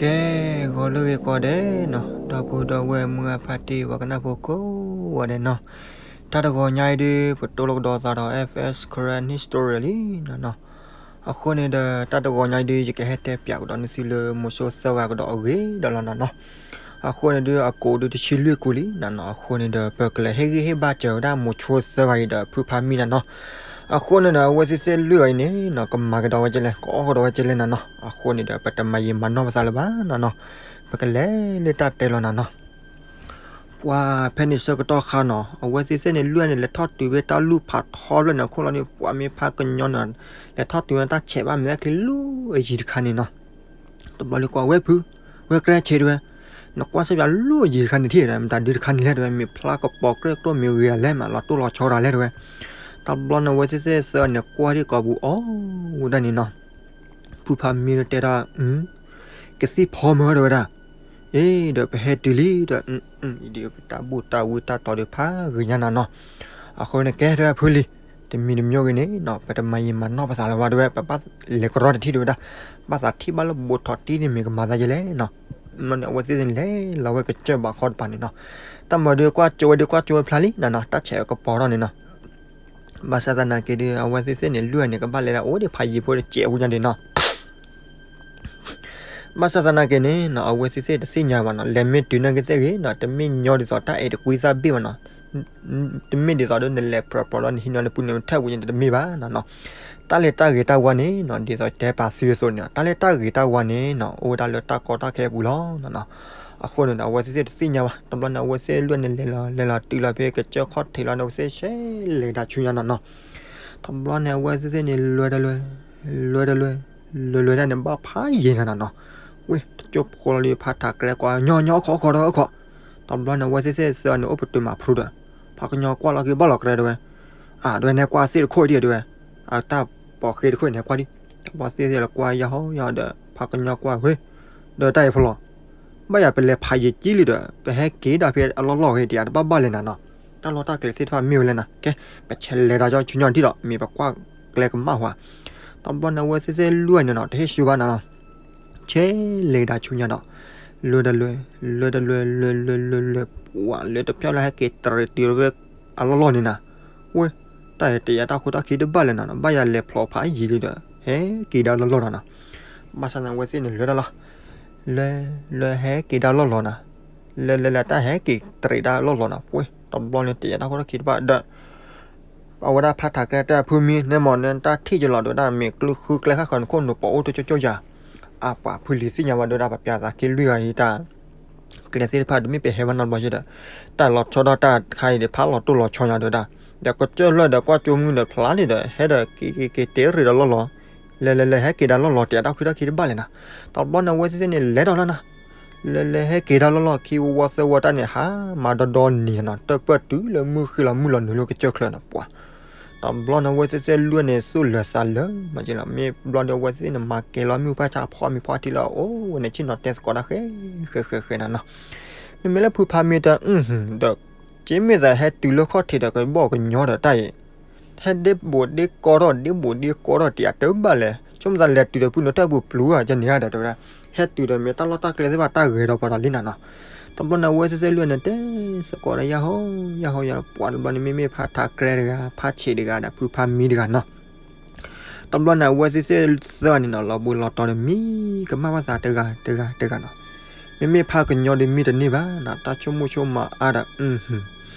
ကဲ ဂီၤလၢဂ့ၤကိးဂၤဒဲးနီၤ, ဒီပုၢ်ဒီဝဲၢ်မုၢ်အဖါတံၢ် ပှၤကနၣ်ဖိကိးဂၤဒဲးနီၤ, တၢ်တဂီၤညါအံၤဒုး ပတိၢ်လိာ်ကဒီးသးဒီး F S Karen History လံနီၤနီၤ. အဃိန့ၣ်ဒီး တၢ်တဂီၤညါအံၤဒုး ယကဟဲတဲပၠးကဒီးန့ၢ်သုလၢ မိၤဆိသၢဂၤကဒီးအဂ့ၢ်ဒီးလီၤနီၤနီၤ. အဃိန့ၣ်ဒုး အကိးဒုးတဆံလွံၢ်ကိးလံနီၤနီၤ. အဃိန့ၣ်ဒီး ပကလဲၤဟ့ၣ်ဂံၢ်ဟ့ၣ်ဘါစၢၤဝဲဒၣ် မိၤဆိသၢဂၤအံၤဒီး ဖုဖါမံနီၤနီၤ. အဃိန့ၣ်ဒီး အဝဲသ့ၣ်သ့ၣ်လွံၢ်ဂၤအံၤန့ၣ်နီၤ ကမၤကဒီးဝဲကဲလဲၣ်, ကအီၣ်ကဒီးဝဲကဲလဲၣ်နီၤနီၤ. အဃိန့ၣ်ဒီး ပတမၤယံာ်မၤနီၢ်ပသးလၢၤဘၣ်နီၤနီၤ. ပကလဲၤလၢတၢ်တဲလီၤနီၤနီၤ. ပှၤဖဲန့ၣ်ဆၢကတီၢ်ခါနီၤ အဝဲသ့ၣ်သ့ၣ်န့ၣ်လွံၢ်ဂၤန့ၣ် လဲၤထီၣ်တုၤဖဲတၢ်လူၢ်ဖးထီဖျၢၣ်န့ၣ်အခိၣ်လီၤန့ၣ် ပှၤမ့ၢ်ဖးကညီန့ၣ် လဲၤထီၣ်တုၤဝဲတၢ်ဆဲးဘၣ်မ့ၢ်ဒၣ်ချံလီၤအယံၤတခါန့ၣ်နီၤ. တဘျီလၢကွၢ်ဝဲဖု, ဝဲကရဲဆ့တဝဲ, နကွၢ်စ့ၢ်ပၠးလီၤအယံၤတခါန့ၣ်ထံၣ်ဒီး မတၤဒုတခါန့ၣ်လဲၣ်တဝဲ, မ့ၢ်ဖျါကပီၤကြဲၢ်ကျိၣ်မ့ၢ်ဂ့ၤဒၣ်လဲၣ်မး လီၤတိၢ်လီၤဆီဒၣ်လဲၣ်တဝဲ. တဘျီန့ၣ် အဝဲသ့ၣ်သ့ၣ်သၢဂၤန့ၣ် ကွၢ်ထံၣ်ကိာ်ပူၤအီၣ်ဝဲဒၣ်န့ၣ်နီၤ. ဖုဖါမံဒီးတဲဒၣ်, ကသံၣ်ဖီမၢတဝဲဒၣ်. အ့ ဒီးပဟဲတုၤလံဒီး ဒ်ပတၢ်ဘူၣ်တၢ်ဝံတၢ်တီၤဒီးဖးဂ့ၤညါနီၤနီၤ. အဃိန့ၣ်ကဲတဝဲဖုလံၤ, တမံၤတမံၤဂ့ၤန့ၣ်နီၤ ပတမၤယံာ်မၤနီၢ်ပသးလၢၤဘၣ်တဝဲ, ပဘၣ်လဲၤကရီတထံၣ်တဝဲဒၣ်. ဘၣ်သးထံၣ်ဘၣ်လၢဘူးထီၣ်တံၢ်န့ၣ်မ့ၢ်ကမၤသးယဲလဲၣ်နီၤ. မ့ၢ်န့ၣ် အဝဲသ့ၣ်သ့ၣ်န့ၣ် လဲၤလီၤဝဲကစၢၢ်ဘးခီတပၤန့ၣ်နီၤ. တၢ်မၤဒုးကွၢ်ကၠိဝဲဒုးကွၢ်ကၠိဝဲဖျါလံနီၤနီၤ တၢ်ဆဲးကပီၤထီၣ်န့ၣ်နီၤ. ဘၣ်ဆၣ်သနာ်က့ဒုး အဝဲသ့ၣ်သ့ၣ်န့ၣ် လွံၢ်ဂၤန့ၣ် ကဘၣ်လဲၤဒၣ်အိၣ်ဒံးဖးယံၤဖိတစဲးဝဲညါဒံးနီၤ. ဘၣ်ဆၣ်သနာ်က့န့ၣ်နီၤ အဝဲသ့ၣ်သ့ၣ်တသ့ၣ်ညါဘၣ်နီၤ လဲၤမ့ၢ်တုၤနာ်က့သ့ၣ်ဂ့ၤနီၤ တမ့ၢ်ညီဒ်သိးတၢ်အဲၣ်တကွံသၣ်ဘ့ၣ်ဘၣ်နီၤ. တမ့ၢ်ဒ်သိးဒီးနလဲၤဖြၢၣ်ပျီလီၤ နဟံးနီၤနပုၢ်နထၢၣ်ဝံၤန့ၣ် တမ့ၢ်ဘၣ်နီၤနီၤ. တၢ်လၢတၢ်ဂ့ၤတၢ်ဝါန့ၣ်နီၤ ဒ်သိးတဲပာ်သုအသိးန့ၣ် တၢ်လၢတၢ်ဂ့ၤတၢ်ဝါန့ၣ်နီၤ အိၣ်ဝဲဒၣ်လၢတၢ်ကီတၢ်ခဲအပူၤလီၤနီၤနီၤ. အဃိန့ၣ်ဒီး အဝဲသ့ၣ်သ့ၣ်တသ့ၣ်ညါဘၣ်. တဘျီန့ၣ် အဝဲသ့ၣ်လွံၢ်ဂၤန့ၣ် လဲၤလီၤလဲၤလီၤတုၤလီၤဖဲကစၢၢ်ခီၣ်ထံးလီၤန့ၣ် အဝဲသ့ၣ်ဆဲးလဲၤကဒါဆူညါနီၤနီၤ. တဘျီန့ၣ် အဝဲသ့ၣ်သ့ၣ်န့ၣ် လဲၤတလဲၤ လဲၤတလဲၤ လဲၤလဲၤဒၣ်န့ၣ် ဘၣ်ဖးယံၤနီၤနီၤနီၤ. ဝ့ၢ် တကၠိဖိလီၤဒီးဖးထးကြဲကွၢ် ညီညီခီခီဒီးအခီၣ်. တဘျီန့ၣ် အဝဲသ့ၣ်သ့ၣ်သၢဂၤန့ၣ် အိၣ်ပတုာ်မးဖျိဒီး ဖးကညီကွၢ်လီၤက့ၤဘၣ်လီၤကြဲတဝဲ. အၢ တဝဲန့ၣ်ကွၢ်သ့ၣ်တခိၣ်ဒံးတဝဲ. အတၢ်ပိာ်ဃ့တခိၣ်န့ၣ်ကွၢ်ဒံး. တဘျီသ့ၣ်သ့ၣ်လၢကွၢ်ယၢ်ဟီယၢ်ဟီဒီး ဖးကညီကွၢ်ဝဲ ဒီးတၢ်အံၤဖီလီၤ. ဘၣ်ယၤပလဲၤဖးယံၤကံလံဒီး ပဟဲက့ၤဒၣ်ဖဲအလီၢ်လီၢ်ဂ့ၤ တယၤတဘၣ်ဘၣ်လဲၣ်နၤနီၤ. တၢ်လီၢ်တၢ်ကျဲသ့ၣ်တဖၣ်မ့ၢ်ဝဲလဲၣ်နၤ. ကဲ ပဆဲးလဲၤဒီးကၠီဆူညါထံၣ်ဒီး မ့ၢ်ပကွၢ်ကျဲကမၣ်ဝဲ. တဘျီန့ၣ် အဝဲသ့ၣ်သ့ၣ်လွံၢ်ဂၤန့ၣ်နီၤ တဟ့ၣ်ဆူဘၣ်နၤနီၤ. ဆဲးလဲၤကဒါဆူညါဒီး လဲၤတလဲၤ လဲၤတလဲၤ လဲၤလဲၤလဲၤလဲၤ ပှၤလဲၤတဖျၢၣ်လၢဟဲက့ၤတရံးတုၤလၢဖဲအလီၢ်လီၢ်န့ၣ်နၤ. ဝ့ၢ် တၢ်အံၤတယၤတၢ်ခိတၢ်ခံတဘၣ်လဲၣ်နၤနီၤ. ဘၣ်ယၤလဲၤဖျိးဖးယံၤလံဒီး ဟဲက့ၤဒၣ်လီၢ်လီၢ်နၤနီၤ. ဘၣ်ဆၣ်န့ၣ် အဝဲသ့ၣ်န့ၣ်လဲၤဒၣ်လီၤ. လဲၤ လဲၤဟဲက့ၤဒၣ်လီၢ်လီၢ်နၤ. လဲၤလဲၤလဲၤတၢ်ဟဲက့ၤတရံးဒၣ်လီၢ်လီၢ်နၤ. ပှ့ၤ တဘျီန့ၣ် တယၤတၢ်ခိတၢ်ခံတဘၣ်ဒီး အဝဲဒၣ်ဖးထးကြဲတဲဖုမံန့ၣ်မ့ၢ်န့ၣ် တၢ်ထံၣ်ကလီၤဒုးဒၣ် မ့ၢ်ကျုၢ်ဃုကျဲခါဃီန့ၣ် ခိၣ်နူာ်ပိာ်အိၣ်ကၠိကၠိယၤ. အပှၤဖုလံၤသ့ၣ်ညါဝဲဒုးဒၣ် ပပျးသးက့လွံၢ်ဂၤအံၤတၢ် ကျဲသ့ၣ်တဖၣ်တမ့ၢ်ပဟဲဘၣ်နီတဘျီယဲဒီး တၢ်လီၤဆီဒၣ်တၢ်တခါအံၤဒီး ဖးလီၤတိၢ်လီၤဆီညါဒုးဒၣ် ဒီးကစၢၢ်လၢာ်ဒီးကွၢ်ကၠိမုၢ်ဒီးဖျါလံဒီး ဟဲဒီးက့ၤက့ၤက့ၤတရံးဒီးလီၢ်လီၢ် လဲၤလဲၤလဲၤဟဲက့ၤဒၣ်လီၢ်လီၢ် တယၤတၢ်ခွံတၢ်ခံတဘၣ်လဲၣ်နၤ. တဘျီန့ၣ် အဝဲသ့ၣ်သ့ၣ်န့ၣ် လဲၤဒီးလီၤနၤ. လဲၤလဲၤဟဲက့ၤဒၣ်လီၢ်လီၢ် ခံဝီသၢဝီတၢ်န့ၣ် ဟးမၤဒီဒီနံၤနၤနီၤ တၢၢ်ပၢၢ်တုၤလၢမုၢ်ဃ့လီၤမုၢ်လီၤနုာ်လၢကစၢၢ်ချၢနၤ ပှၤ တဘျီန့ၣ် အဝဲသ့ၣ်သ့ၣ်လွံၢ်ဂၤန့ၣ် သူၣ်လၢာ်သးလၢာ်မးက့လီၤ. မ့ၢ်ဘျီဒီး အဝဲသ့ၣ်န့ၣ် မၤကဲၤလီၤမုၢ်ဖၣ်ဆါဖီမ့ၤဖီထံလီၤ အိၣ်ဝဲန့ၣ် ဆ့ၣ်နီၤတဲသကိးတၢ်ဃဲ ဃဲ ဃဲ ဃဲနၤနီၤ. မ့မ့ၢ်လၢဖုဖါမံတၢ် အုၣ် ဒီး က့မ့ၢ်သးဟဲတုၤလၢခီၣ်ထံးဒီး ကဘီၣ်ကညီဒီးတၢ်အံၤ ဟဲဒ့ဘိးဒ့ကီထီၣ် ဒ့ဘိးဒ့ကီထီၣ် တယၤတဘၣ်လဲၣ်. ဆိကမိၣ်သးလဲၤတုၤဒီး ပုၢ်နူာ်တၢ်ပူၤပျူၤဧါ ကန့ၣ်ဧါဒီး တဲဝဲဒၣ် ဟဲတုၤဒီး မ့ၢ်တၢ်လီၢ်တၢ်ကျဲသ့ၣ်တဖၣ် တၢ်ဂဲၤဒီးပှၤဒီးလံနၤနီၤ. တဘျီန့ၣ် အဝဲသ့ၣ်သ့ၣ်လွံၢ်ဂၤန့ၣ် တဲသကိးဒီး ယၢ်ဟီ ယၢ်ဟီ ယၢ်ဟီ ပှၤတဘျီန့ၣ် မ့မ့ၢ်ဖးထးကြဲတဂၤ ဖးဆံးတဂၤဒီး ဖုဖါမံတဂၤနီၤ. တဘျီန့ၣ် အဝဲသ့ၣ်သ့ၣ်သၢဂၤန့ၣ်နီၤ လီၤဘှံးလီၤတီၤဒီး မံကမၣ်ဘၣ်သးတဂၤတဂၤတဂၤနီၤ. မ့မ့ၢ်ဖးကညီဒီး မံတန့ၢ်ဘၣ်နီၤ တၢ်ဆိကမိၣ်ဆိကမးအါဒီး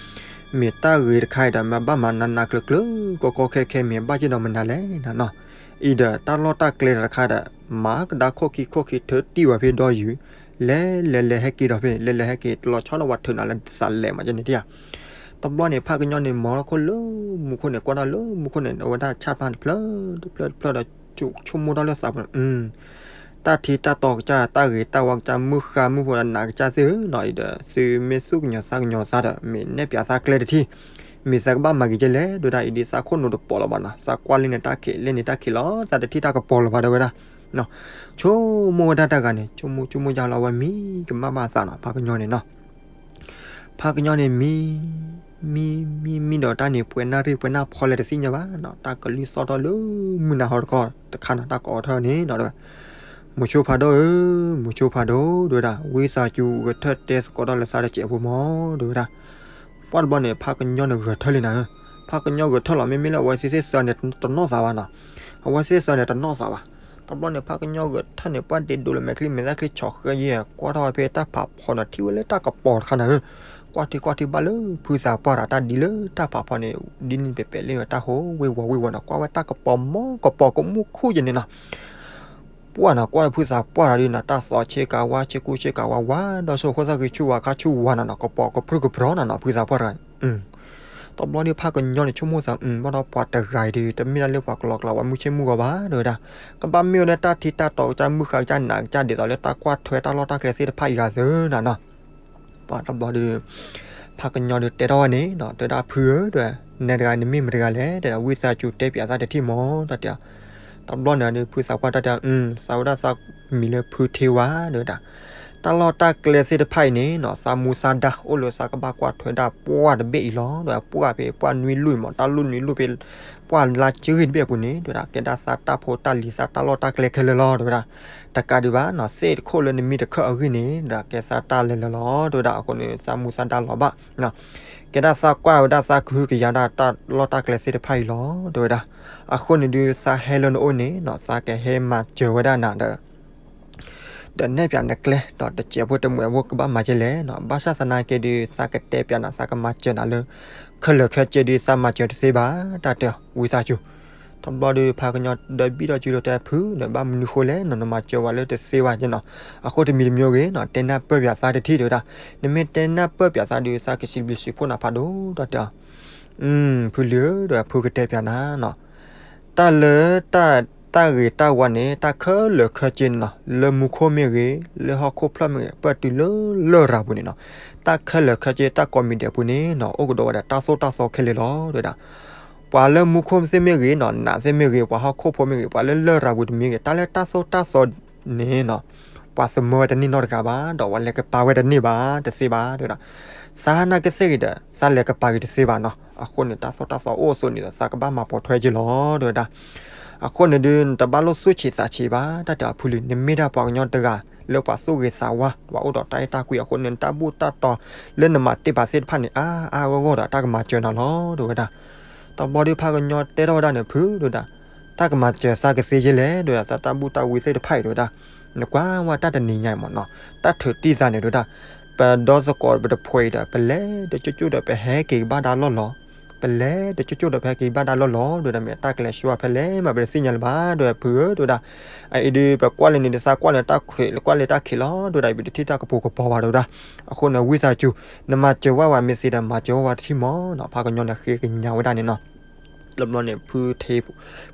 မ့ၢ်တၢ်ဂ့ၤတခါအံၤဒီး မ့ၢ်ဘၣ်မၤနးနးကျၢၤကျၢၤ ကီကီခဲခဲ မ့ၢ်ဘၣ်က့ၤဒီးမနုၤလဲၣ်နၤနီၤ. အံၤဒီး တၢ်လီၢ်တၢ်ကျဲတခါဒီး မၤကဒါခိၣ်ခံခိၣ်ခံ ထုးတံၢ်ဝဲဖဲဒီယုၢ် လဲၤလဲၤလဲၤဟဲက့ၤဒီးဖဲ လဲၤလဲၤဟဲက့ၤ တလီၤဆီဒီးပှၤထုးနၤလၢသးလဲၤမးကန့ၣ်တယၤ. တဘျီန့ၣ် ဖးကညီန့ၣ် မၤထီၣ်ခိၣ်လၢမူခိၣ်န့ၣ် ကွၢ်တၢ်လၢမူခိၣ်န့ၣ် အဝဲဒၣ်ဆၣ်တဖၣ်န့ၣ် တဖျၢၣ်တဖျၢၣ်တဖျၢၣ်ဒီး ဆိကမိၣ်တၢ်လၢသးပူၤန့ၣ် တၢ်ထံတၢ်တီကစၢ် တၢ်ဂ့ၤတၢ်ဝါကစၢ် မုၢ်ဃါမုၢ်ဖိဒီးနးကစၢ်သ့ၣ်ဧၢနီၤ အံၤဒီး သုမ့ၢ်သူၣ်ကညီၤသးကညီၤသးဒီး မ့ၢ်နဲၣ်ပၠးသးကျဲတထံၣ် မ့ၢ်သးကဘၣ်မၤက့ၤကဲလဲၣ် ဒိၣ်ဒၣ်အံၤဒ်သးခိၣ်နူာ်တပိာ်လၢၤဘၣ်နီၤ သးကွၢ်လံန့ၣ်တၢ်ခံး လံန့ၣ်တၢ်ခံးလီၤ သးတထံၣ်တၢ်ကပီၤလၢၤဘၣ် တဲဝဲဒၣ် ဆိကမိၣ်ဝဲဒၣ်တၢ်ဂၤန့ၣ် ဆိကမိၣ်ဆိကမိၣ်ယါလီၤဝဲမံကမၣ်ဘၣ်သးနီၤ ဖးကညီန့ၣ်နီၤ ဖးကညီန့ၣ်မံ မံမံမံဒီးတၢ်န့ၣ် ပှဲၤနၣ်ရံၣ်ပှဲၤနၣ်ဖီလဲၣ်တသ့ၣ်ညါဘၣ်နီၤ, တၢ်ကလုၢ်သီၣ်ထီၣ်လၢမုၢ်နၤဟီတခီတခါနီၤ, တၢ်ကအိးထီၣ်န့ၣ်နီၤ, မိၤဆိဖးဒိၣ်ဧၢ, မိၤဆိဖးဒိၣ် တဲဝဲဒၣ်, ဝံသးစူၤဂဲၤထၢၣ်တဲသကိးတၢ်လၢသးတစဲးဖိမၢ် တဲဝဲဒၣ်. ပှၢ်တဘျီန့ၣ် ဖးကညီန့ၣ်ဂဲၤထၢၣ်လံနၤဧၢ, ဖးကညီဂဲၤထၢၣ်လီၤ, မ့မ့ၢ်လၢအဝဲသ့ၣ်သ့ၣ်သၢန့ၣ် တနီၣ်သးဘၣ်နီၤ, အဝဲသ့ၣ်သၢန့ၣ်တနီၣ်သးဘၣ်. တဘျီန့ၣ် ဖးကညီဂဲၤထၢၣ်န့ၣ် ပှၢ်ဒ့ဒိလၢမဲာ်ချံမဲာ်သၣ်ချံဆီၣ်ဃဲယဲၢ် ကွၢ်ထီၣ်ဝဲဖဲတၢ်ဖးဖီနီၤ, ထံၣ်ဝဲလၢတၢ်ကပီၤတခါနၤဧၢ, ကွၢ်ထံကွၢ်ထံဘၣ်လၢဖုသးပှၢ်တၢ်တၢ်ဒ်လၢတၢ်ဖးဖီန့ၣ် ဒ်န့ၣ်ပဲာ်ပဲာ်လံဝဲတၢ်ဟိဝ့ၤဝီၤဝ့ၤဝီၤနီၤ, ကွၢ်ဝဲတၢ်ကပီၤမီၢ်ကပီၤကမူၣ်ခူၣ်ယဲၢ်န့ၣ်နီၤ. ပှၢ်နီၤ ကွၢ်ဖုသးပှၢ်တၢ်ဒ်နီၤ, တၢ်သီဆ့ကၤဝါဆ့ကူဆ့ကၤဝါဝါ, ဒီးဆိၣ်ဃိသၣ်ဂ့ၤဆူၣ်ဝါခါဆူၣ်ဝါနီၤနီၤ, ကပီၤကပြုၢ်ကပြီၤနီၤနီၤ ဖုသးပှၢ်တဂၤ တဘျီဒုး ဖးကညီန့ၣ် ဆိကမိၣ်သး ဘၣ်ဒီးပှၤတဂၤအံၤဒုး တမ့ၢ်ဒၣ်လၢပှၤကလီကလီဝဲမုၢ်ဆ့ၣ်မုၢ်ဂီၤဘၣ် တဲဝဲဒၣ်, ကဘၣ်မ့ၢ်ဝဲလၢတၢ်ထံတၢ်တီကစၢ်မုၢ်ဃါကစၢ်နးကစၢ်ဒ်သိးလၢတၢ်ကွၢ်ထွဲတၢ်လီၢ်တၢ်ကျဲသ့ၣ်တဖၣ်အံၤဂၤသၢနၤနီၤ. ပှၤတဘျီဒုး ဖးကညီဒုးတဲထီၣ်ဝဲန့ၣ်နီၤ, တဲဒၣ်ဖုဧၢ တဲဝဲ, နဲတဂၤနမ့ၢ်မတဂၤလဲၣ် တဲဒၣ်, ဝံသးစူၤတဲပၠးသးတထံၣ်မၢ် တၢ်တဲအီၤ. တဘျီန့ၣ်ဒုး ဖုသးပှၢ်တၢ်တဲအီၤ, သးဝဲဒၣ်သးမံၤလၢဖုထ့ဝါ တဲဝဲဒၣ်. တၢ်လီၢ်တၢ်ကျဲသ့ၣ်တဖၣ်အံၤန့ၣ်နီၤ သးမူသးဒါအိၣ်လၢသးကဘၣ်ကွၢ်ထွဲဒၣ်ပှၢ်တဘ့ၣ်အံၤလီၤ တဲဝဲဒၣ်, ပှၢ်ဖဲပှၢ်နွံလွံၢ်မၢ် တၢ်လူၢ်နွံလွံၢ်ဖဲ ပှၢ်လါကရံၣ်တဘ့ၣ်အပူၤန့ၣ် တဲဝဲဒၣ်, ကဲဒၣ်သးတၢ်ဖိတၢ်လံၤသးတၢ်လီၢ်တၢ်ကျဲခဲလၢာ်လီၤ တဲဝဲဒၣ်. တကးဒံးဘၣ်နီၤ သ့ၣ်တခိၣ်လၢနမ့ၢ်တခၢၣ်အဂံၢ်န့ၣ် တဲဝဲဒၣ် ကဲသးတၢ်လဲၤလၢာ်လီၤ တဲဝဲဒၣ်. အဃိန့ၣ် သးမူသးဒါလီၤဘၣ် ကဲဒၣ်သးကွၢ်ဝဲဒၣ်သးကဟုကယာ်ဒၣ်တၢ်လီၢ်တၢ်ကျဲသ့ၣ်တဖၣ်အံၤလီၤ တဲဝဲဒၣ်. အဃိန့ၣ်ဒုး သးဟဲလၢနအိၣ်န့ၣ်နီၤ သးကဟဲမၤစၢၤဝဲဒၣ်နၤဒီး ဒီးနဲၣ်ပၠးနကျဲ ဒီးတစဲးဖိတမှဲးဖိကဘၣ်မၤကဲလဲၣ်နီၤ, ဘၣ်ဆၣ်သနာ်က့ဒုး သးကတဲပၠးနၤ သးကမၤစၢၤနၤလၢ ခဲလၢာ်ခဲဆ့ဒုး သးမၤစၢၤတသ့ဘၣ် တၢ်တဲအီၤ ဝံသးစူၤ. တဘျီဒုး ဖးကညီဒီးဘံၣ်ထီၣ်စုလိၤတဲဖုဒီး ဘၣ်မနုၤဃိလဲၣ်နီၤ နမၤစၢၤဝဲလၢတသ့ဘၣ်နီၤ. အဃိတမံၤတမံၤဂ့ၤနီၤ တဲနၢ်ပၢၢ်ပၠးသးတထံၣ် တဲဝဲဒၣ်. နမ့ၢ်တဲနၢ်ပၢၢ်ပၠးသးဒုး သးကစံးဘျုးစံးဖှိၣ်နၤဖးဒိၣ် တၢ်တဲအီၤ. ဖုလံၤဧၢ ဒီးဖုကတဲပၠးနၤနီၤ တၢ်လၢ တၢ်ဂ့ၤတၢ်ဝါန့ၣ် တၢ်ခဲလၢာ်ခဲဆ့န့ၣ်နီၤ လၢမူခိၣ်မ့ၢ်ဂ့ၤ, လၢဟီၣ်ခိၣ်ဖျၢၣ်မ့ၢ်ဂ့ၤ, ပၢၢ်တုၤလၢလရာ်ပူၤန့ၣ်နီၤ, တၢ်ခဲလၢာ်ခဲဆ့တၢ်ကိးမံၤဒဲးပူၤန့ၣ်နီၤ အိၣ်ကဒီးဝဲဒၣ်တၢ်သိၣ်တၢ်သီခဲလၢာ်လီၤ တဲဝဲဒၣ်. ပှၤလၢမူခိၣ်သ့ၣ်မ့ၢ်ဂ့ၤနီၤ, နးသ့ၣ်မ့ၢ်ဂ့ၤ, ပှၤဟီၣ်ခိၣ်ဖိမ့ၢ်ဂ့ၤ, ပှၤလၢလရာ်ပူၤတမံၤဂ့ၤ, တၢ်လၢတၢ်သိၣ်တၢ်သီန့ၣ်နီၤ ပှၤသမၢဝဲတန့ၢ်နီတဂၤဘၣ်, ဒီးပှၤလဲၤကပၤဝဲတန့ၢ်ဘၣ် တသ့ဘၣ် တဲဝဲဒၣ်. သးနာ်က့သ့ၣ်ဂ့ၤဒီး သးလဲၤကပၤဂ့ၤတသ့ဘၣ်နီၤ. အဃိန့ၣ် တၢ်သိၣ်တၢ်သီအိၣ်အသိးန့ၣ်ဒီး သးကဘၣ်မၤပိာ်ထွဲက့ၤလီၤ တဲဝဲဒၣ်. အဃိန့ၣ်ဒုး နတဘၣ်လိၣ်သူၣ်ဆံးသးဆံးဘၣ် တၢ်တဲအီၤ ဖုလံၤ, နမ့ၢ်ဒၣ်ပှၤကညီတဂၤ လၢပှၤသူၣ်ဂ့ၤသးဝါ ပှၤအိၣ်ဒီးတၢ်အဲၣ်တၢ်ကွံ အဃိန့ၣ် နတၢ်ဘူၣ်တၢ်တီလၢနမၤတ့ၢ်ပာ်သ့ၣ်တဖၣ်န့ၣ် အါအါဂီၢ်ဂီၢ်ဒီး တၢ်ကမၤစၢၤနၤလီၤ တဲဝဲဒၣ်. တဘျီဒုး ဖးကညီတဲထီၣ်ဝဲဒၣ်န့ၣ် ဖု တဲဝဲဒၣ်, တၢ်ကမၤစၢၤသးကသ့က့လဲၣ် တဲဝဲဒၣ်, သးတၢ်ဘူၣ်တၢ်ဝံသ့ၣ်တဖၣ်အံၤ တဲဝဲဒၣ်. နကွၢ်ဝဲတၢ်တနံၤညါအံၤမ့ၢ်နီၤ, တၢ်ထုးတံၢ်သးန့ၣ် တဲဝဲဒၣ်, ပဒီသကိးပတဖှဲးအံၤဒီး ပလဲၤတကၠိကၠိဒီးပဟဲက့ၤကဘၣ်ဒၣ်လီၢ်လီၤ. ပလဲၤတကၠိကၠိဒီးပဟဲက့ၤကဘၣ်ဒၣ်လီၢ်လီၤ တဲဝဲဒၣ်, မ့ၢ်တၢ်ကလဲၤဆှၢဖဲလဲၣ်မး ပတသ့ၣ်ညါလၢၤဘၣ် တဲဝဲ ဖုဧၢ တဲဝဲဒၣ်. အအံၤဒုး ပကွၢ်လၢန့ၣ်ဒုး သးကွၢ်လၢတၢ်ခွဲး ကွၢ်လၢတၢ်ခံးလီၤ တဲဝဲဒၣ်, ပတထံၣ်တၢ်ကပိာ်ကပီၤဘၣ် တဲဝဲဒၣ်. အဃိန့ၣ် ဝံသးစူၤ နမၤစၢၤဝဲဝဲမ့ၢ်သ့ဒီး မၤစၢၤဝဲဝဲတထံၣ်မ့ၢ်နီၤ, ဖးကညီန့ၣ်ဃ့ကညးဝဲဒၣ်န့ၣ်နီၤ. တဘျီန့ၣ်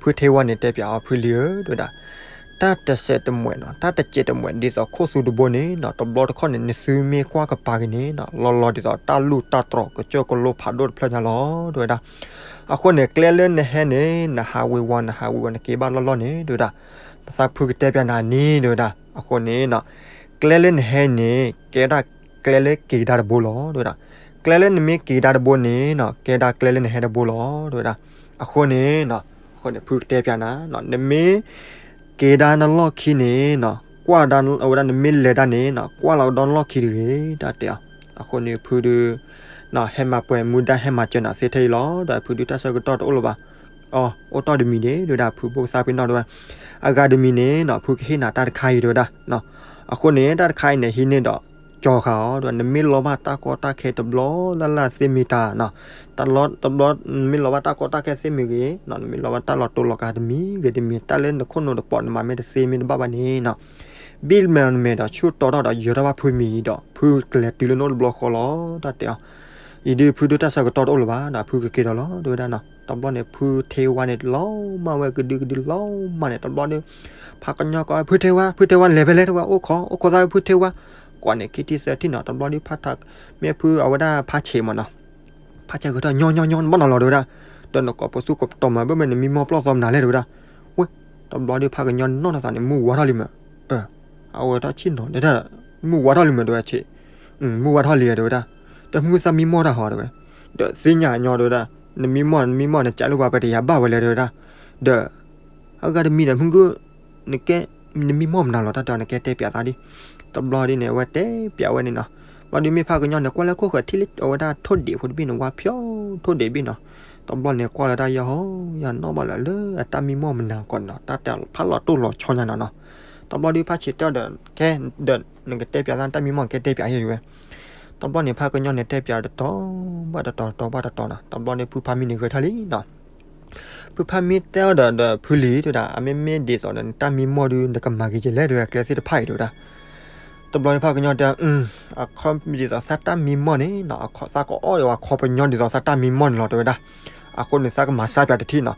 ဖုထ့ဝါန့ၣ်တဲပၠးအီၤ ဖုလံၤဧၢ တဲဝဲဒၣ်, တၢ်တစဲးတမှဲးနီၤ, တၢ်တစဲးတမှဲး ဒ်သိးခိၣ်သူတဘိန့ၣ်နီၤ, တဘျီတခီၣ်န့ၣ် နသုမ့ၢ်ကွၢ်ကပၤက့ၤန့ၣ်နီၤ, လီၤလီၤဒ်သိးတၢ်လူၢ်တၢ်တြီၤ ကစၢၢ်ကလိဖးဒိၣ်တဖျၢၣ်ညါလီၤ တဲဝဲဒၣ်. အဃိန့ၣ် ကျဲလၢနဟဲန့ၣ် နဟးဝ့ၤဝီၤ နဟးဝံၤဝီၤ နက့ၤဘၣ်လီၢ်လီၢ်န့ၣ် တဲဝဲဒၣ်, ပသးဖုကတဲပၠးနၤန့ၣ် တဲဝဲဒၣ်. အဃိန့ၣ်နီၤ ကျဲလၢနဟဲန့ၣ် ကဲဒၣ်ကျဲလၢက့ၤကဒါတဘိလီၤ တဲဝဲဒၣ်. ကျဲလၢနမ့ၢ်က့ၤကဒါတဘိန့ၣ်နီၤ ကဲဒၣ်ကျဲလၢနဟဲတဘိလီၤ တဲဝဲဒၣ်. အဃိန့ၣ်နီၤ အဃိန့ၣ် ဖုကတဲပၠးနၤနီၤ, နမ့ၢ်က့ၤဒၣ်နလီၢ်ခံန့ၣ်နီၤ ကွၢ်ဒၣ်ဝဲဒၣ် နမ့ၢ်လဲၤဒၣ်န့ၣ်နီၤ ကွၢ်လီၤကဒီးနလီၢ်ခံတဂ့ၤ တၢ်တဲအီၤ. အဃိန့ၣ် ဖုဒုး ဟဲမၤပှဲၤမူဒါ ဟဲမၤစၢၤနၤသ့ထဲအံၤလီၤ ဒီးဖုဒုးတၢ်ဆၢကတီၢ်တအိၣ်လၢၤဘၣ်. အိၣ်တ့ၢ်တမံၤန့ၣ် တဲဝဲဒၣ်, ဖုဖိကသးဖ့နီၣ်တဲဝဲ, အဂၤတမံၤန့ၣ်နီၤ ဖုကဟ့ၣ်နၤတၢ်တခါအံၤ တဲဝဲဒၣ်. အဃိန့ၣ် တၢ်တခါအံၤန့ၣ် ဟံးန့ၢ်ဒီး ကၠီၤဃာ်အီၤ တဲဝဲ, နမ့ၢ်လီၤဘၣ်တၢ်ကီတၢ်ခဲတဘျီလၢ်လၢ်သ့ၣ်မ့ၢ်တၢ်နီၤ, တဘျီ နမ့ၢ်လီၤဘၣ်တၢ်ကီတၢ်ခဲသ့ၣ်မ့ၢ်ဂ့ၤနီၤ, နမ့ၢ်လီၤဘၣ်တၢ်လီၤတိၢ်လီၤကးတမံၤဂ့ၤတမံၤ, တၢ်လၢနခိၣ်နူာ်တပိာ် နမၤမ့ၢ်တသ့မ့ၢ်တဘၣ်ဘၣ်န့ၣ်နီၤ ဘံၣ်မဲာ်မဲာ်ဒီးဆူၣ်တီထီၣ်ဒီးယၢၤထီၣ်ဘၣ်ဖုမံၤဒီး ဖုကလဲၤတုၤလၢနအိၣ်တဘျီဃီလီၤ တၢ်တဲအီၤ. အံၤဒုး ဖုဒုးတၢ်ဆၢကတီၢ်တအိၣ်လၢၤဘၣ်ဒီး ဖုကက့ၤဒီးလီၤ တဲဝဲဒၣ်နီၤ. တဘျီန့ၣ် ဖုထ့ဝါန့ၣ် လီၤမၢ်ဝဲကဒုကဒုလီၤမၢ်န့ၣ် တဘျီဒုး ဖးကညီကိး ဖုထ့ဝါ ဖုထ့ဝါ လဲၤဖဲလဲၣ် တဲဝဲ, အိၣ်ခိး အိၣ်ခိးသး ဖုထ့ဝါ, ကွၢ်န့ၣ် ခံထံၣ်သၢထံၣ်နီၤ တဘျီဒုး ဖးထး မ့ၢ်ဖုအဝဲဒၣ်ဖးဆံးမ့ၢ်နီၤ, ဖးဆံးကထီၣ် ညီညီညီ နဘၣ်နီၤလီၤ တဲဝဲဒၣ်, ဒီးနကိးပသူၣ်ကိးပတီၤမး ဘၣ်မ့ၢ်နမံမီၢ်ပျီၢ်သီမနုၤလဲၣ် တဲဝဲဒၣ်, ဝဲ တဘျီဒုး ဖးကညီနီၢ်နီၢ်သးန့ၣ် မုၢ်ဝါထီၣ်လံမး, အဝဲတၢ်ဆံၣ်နီၤ တဲဒၣ် မုၢ်ဝါထီၣ်လံမး တဲဝဲဆံး, မုၢ်ဝါထီၣ်လံ တဲဝဲဒၣ်, တမုၢ်သးမံမီၢ်တၢ်ဟီ တဲဝဲ, တ ဒီးသ့ၣ်ညါညီတဲဝဲဒၣ်, နမံမီၢ် နမံမီၢ် နကးလၢပှၤ ပတယၤဘၣ်ဝဲလဲၣ်တဲဝဲဒၣ်, ဒီး အဂၤတမံၤဒီး မုၢ်ဂုၢ် နကဲ နမံမီၢ်မနုၤလီၤ တၢ်တဲအီၤ နကဲတဲပၠးသးဒ်, တဘျီဒ်န့ၣ် အဝဲတဲပၠးဝဲန့ၣ်နီၤ, ဘျီဒ်မ့ၢ်ဖးကညီန့ၣ် ကွၢ်လၢခိၣ်ဃၢၤထံၣ်လၢအဝဲဒၣ်ထိၣ်ဒံးဖိတဘ့ၣ်န့ၣ် ဝါဖျိးထိၣ်ဒံးဘ့ၣ်နီၤ, တဘျီန့ၣ်ကွၢ်လၢတၢ်ယီၤဟီ ယၤနီၣ်ဘၣ်လၢလၢအတၢ်မံမီၢ်မနုၤကီးနီၤ တၢ်တဲဖးလီၤတိၢ်လီၤဆီညါနီၤနီၤ, တဘျီဒ်ဖးဆံးတဲအီၤဒီး ကဲ ဒီးနကတဲပၠးသးတၢ်မံမီၢ် ကဲတဲပၠးယဲဒ်ဝဲ တဘျီန့ၣ် ဖးကညီန့ၣ် တဲပၠးတတီၤ ဘၣ်တတီၤ တတီၤဘၣ်တတီၤနီၤ, တဘျီန့ၣ် ဖုဖါမံန့ၣ်ဂဲၤထၢၣ်လံနီၤ, ဖုဖါမံတဲအီၤဒီး ဒီးဖုလံၤတဲဝဲဒၣ် အမ့မ့ၢ်ဒ်သိးဒီး နတၢ်မံမီၢ်ဒုး နကမၤက့ၤယဲလဲၣ်တဲဝဲ ကျဲသ့ၣ်တဖၣ်အံၤတဲဝဲဒၣ်, တဘျီန့ၣ် ဖးကညီတဲ အခီပညီဒ်သိးသးတၢ်မံမီၢ်န့ၣ်နီၤ သးကအီၣ်ဒီးအခီပညီဒ်သိးသးတၢ်မံမီၢ်န့ၣ်လီၤတဲဝဲဒၣ်, အဃိန့ၣ် သးကမၤစါပၠးတထံၣ်နီၤ,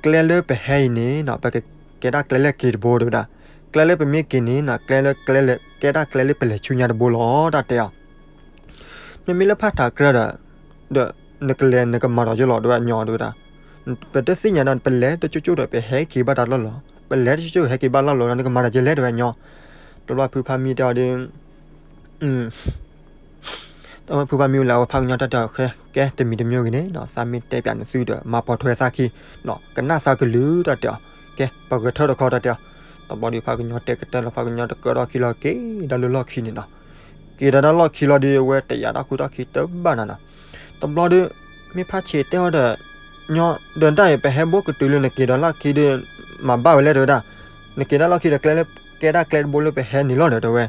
ကျဲလၢပဟဲအံၤန့ၣ်နီၤ ပကကဲဒၣ်ကျဲလၢက့ၤတဘိတဲဝဲဒၣ်, ကျဲလၢပမ့ၢ်က့ၤန့ၣ်နီၤ ကျဲလၢ ကျဲလၢ ကဲဒၣ်ကျဲလၢပလဲၤဆူညါတဘိလီၤ တၢ်တဲအီၤ မ့မ့ၢ်လၢဖးထးကြၢးဒီး ဒီးနကလဲၤနကမၤဒီးယဲလီၤတဲဝဲညီတဲဝဲဒၣ်, ပတသ့ၣ်ညါဒီး ပလဲၤတကၠိကၠိဒီး ပဟဲက့ၤဘၣ်တၢ်လီၢ်လီၤ, ပလဲၤတကၠိကၠိဟဲက့ၤဘၣ်လီၢ်လီၤ နကမၤဒီးယဲလဲၣ်တဲဝဲညီ, တဘျီဖုဖါမံတဲအီၤဒီး တၢ်ဝဲဖုဖါမံဝဲလၢအဝဲဖးကညီတၢ်တဲအီၤ ကဲတမံၤတမံၤဂ့ၤန့ၣ်နီၤ သးမ့ၢ်တဲပၠးနသုဒီး မၤပိာ်ထွဲသးခံနီၤ ကနၣ်သးကလုၢ် တၢ်တဲအီၤ, ကဲပဂဲၤထၢၣ်တခီ တၢ်တဲအီၤ, တဘျီဒုးဖးကညီတဲကတၢၢ်လီၤ ဖးကညီတကၢၢ်ထီၣ်ခံလီၤ က့ၤဒီးလၢလီၢ်ခံန့ၣ်နီၤ, က့ၤဒီးလၢလီၢ်ခံလီၤဒီး အဝဲတယာ်တၢ်ဃူတၢ်ခံးတဘၣ်နၤနီၤ, တဘျီဒုး မ့ၢ်ဖးဆံးတဲအီၤဒီး ညီ ဒီးတၢ်အံၤ ပဟဲဘိကတုၤလၢနက့ၤဒီးလီၢ်ခံဒီး မၤဘၣ်ဝဲလဲၣ်တဲဝဲဒၣ်, နက့ၤဒီးလီၢ်ခံဒီးကျဲလၢ ကဲဒၣ်ကျဲတဘိလၢပဟဲန့ၣ်လီၤဒီးတဲဝဲ,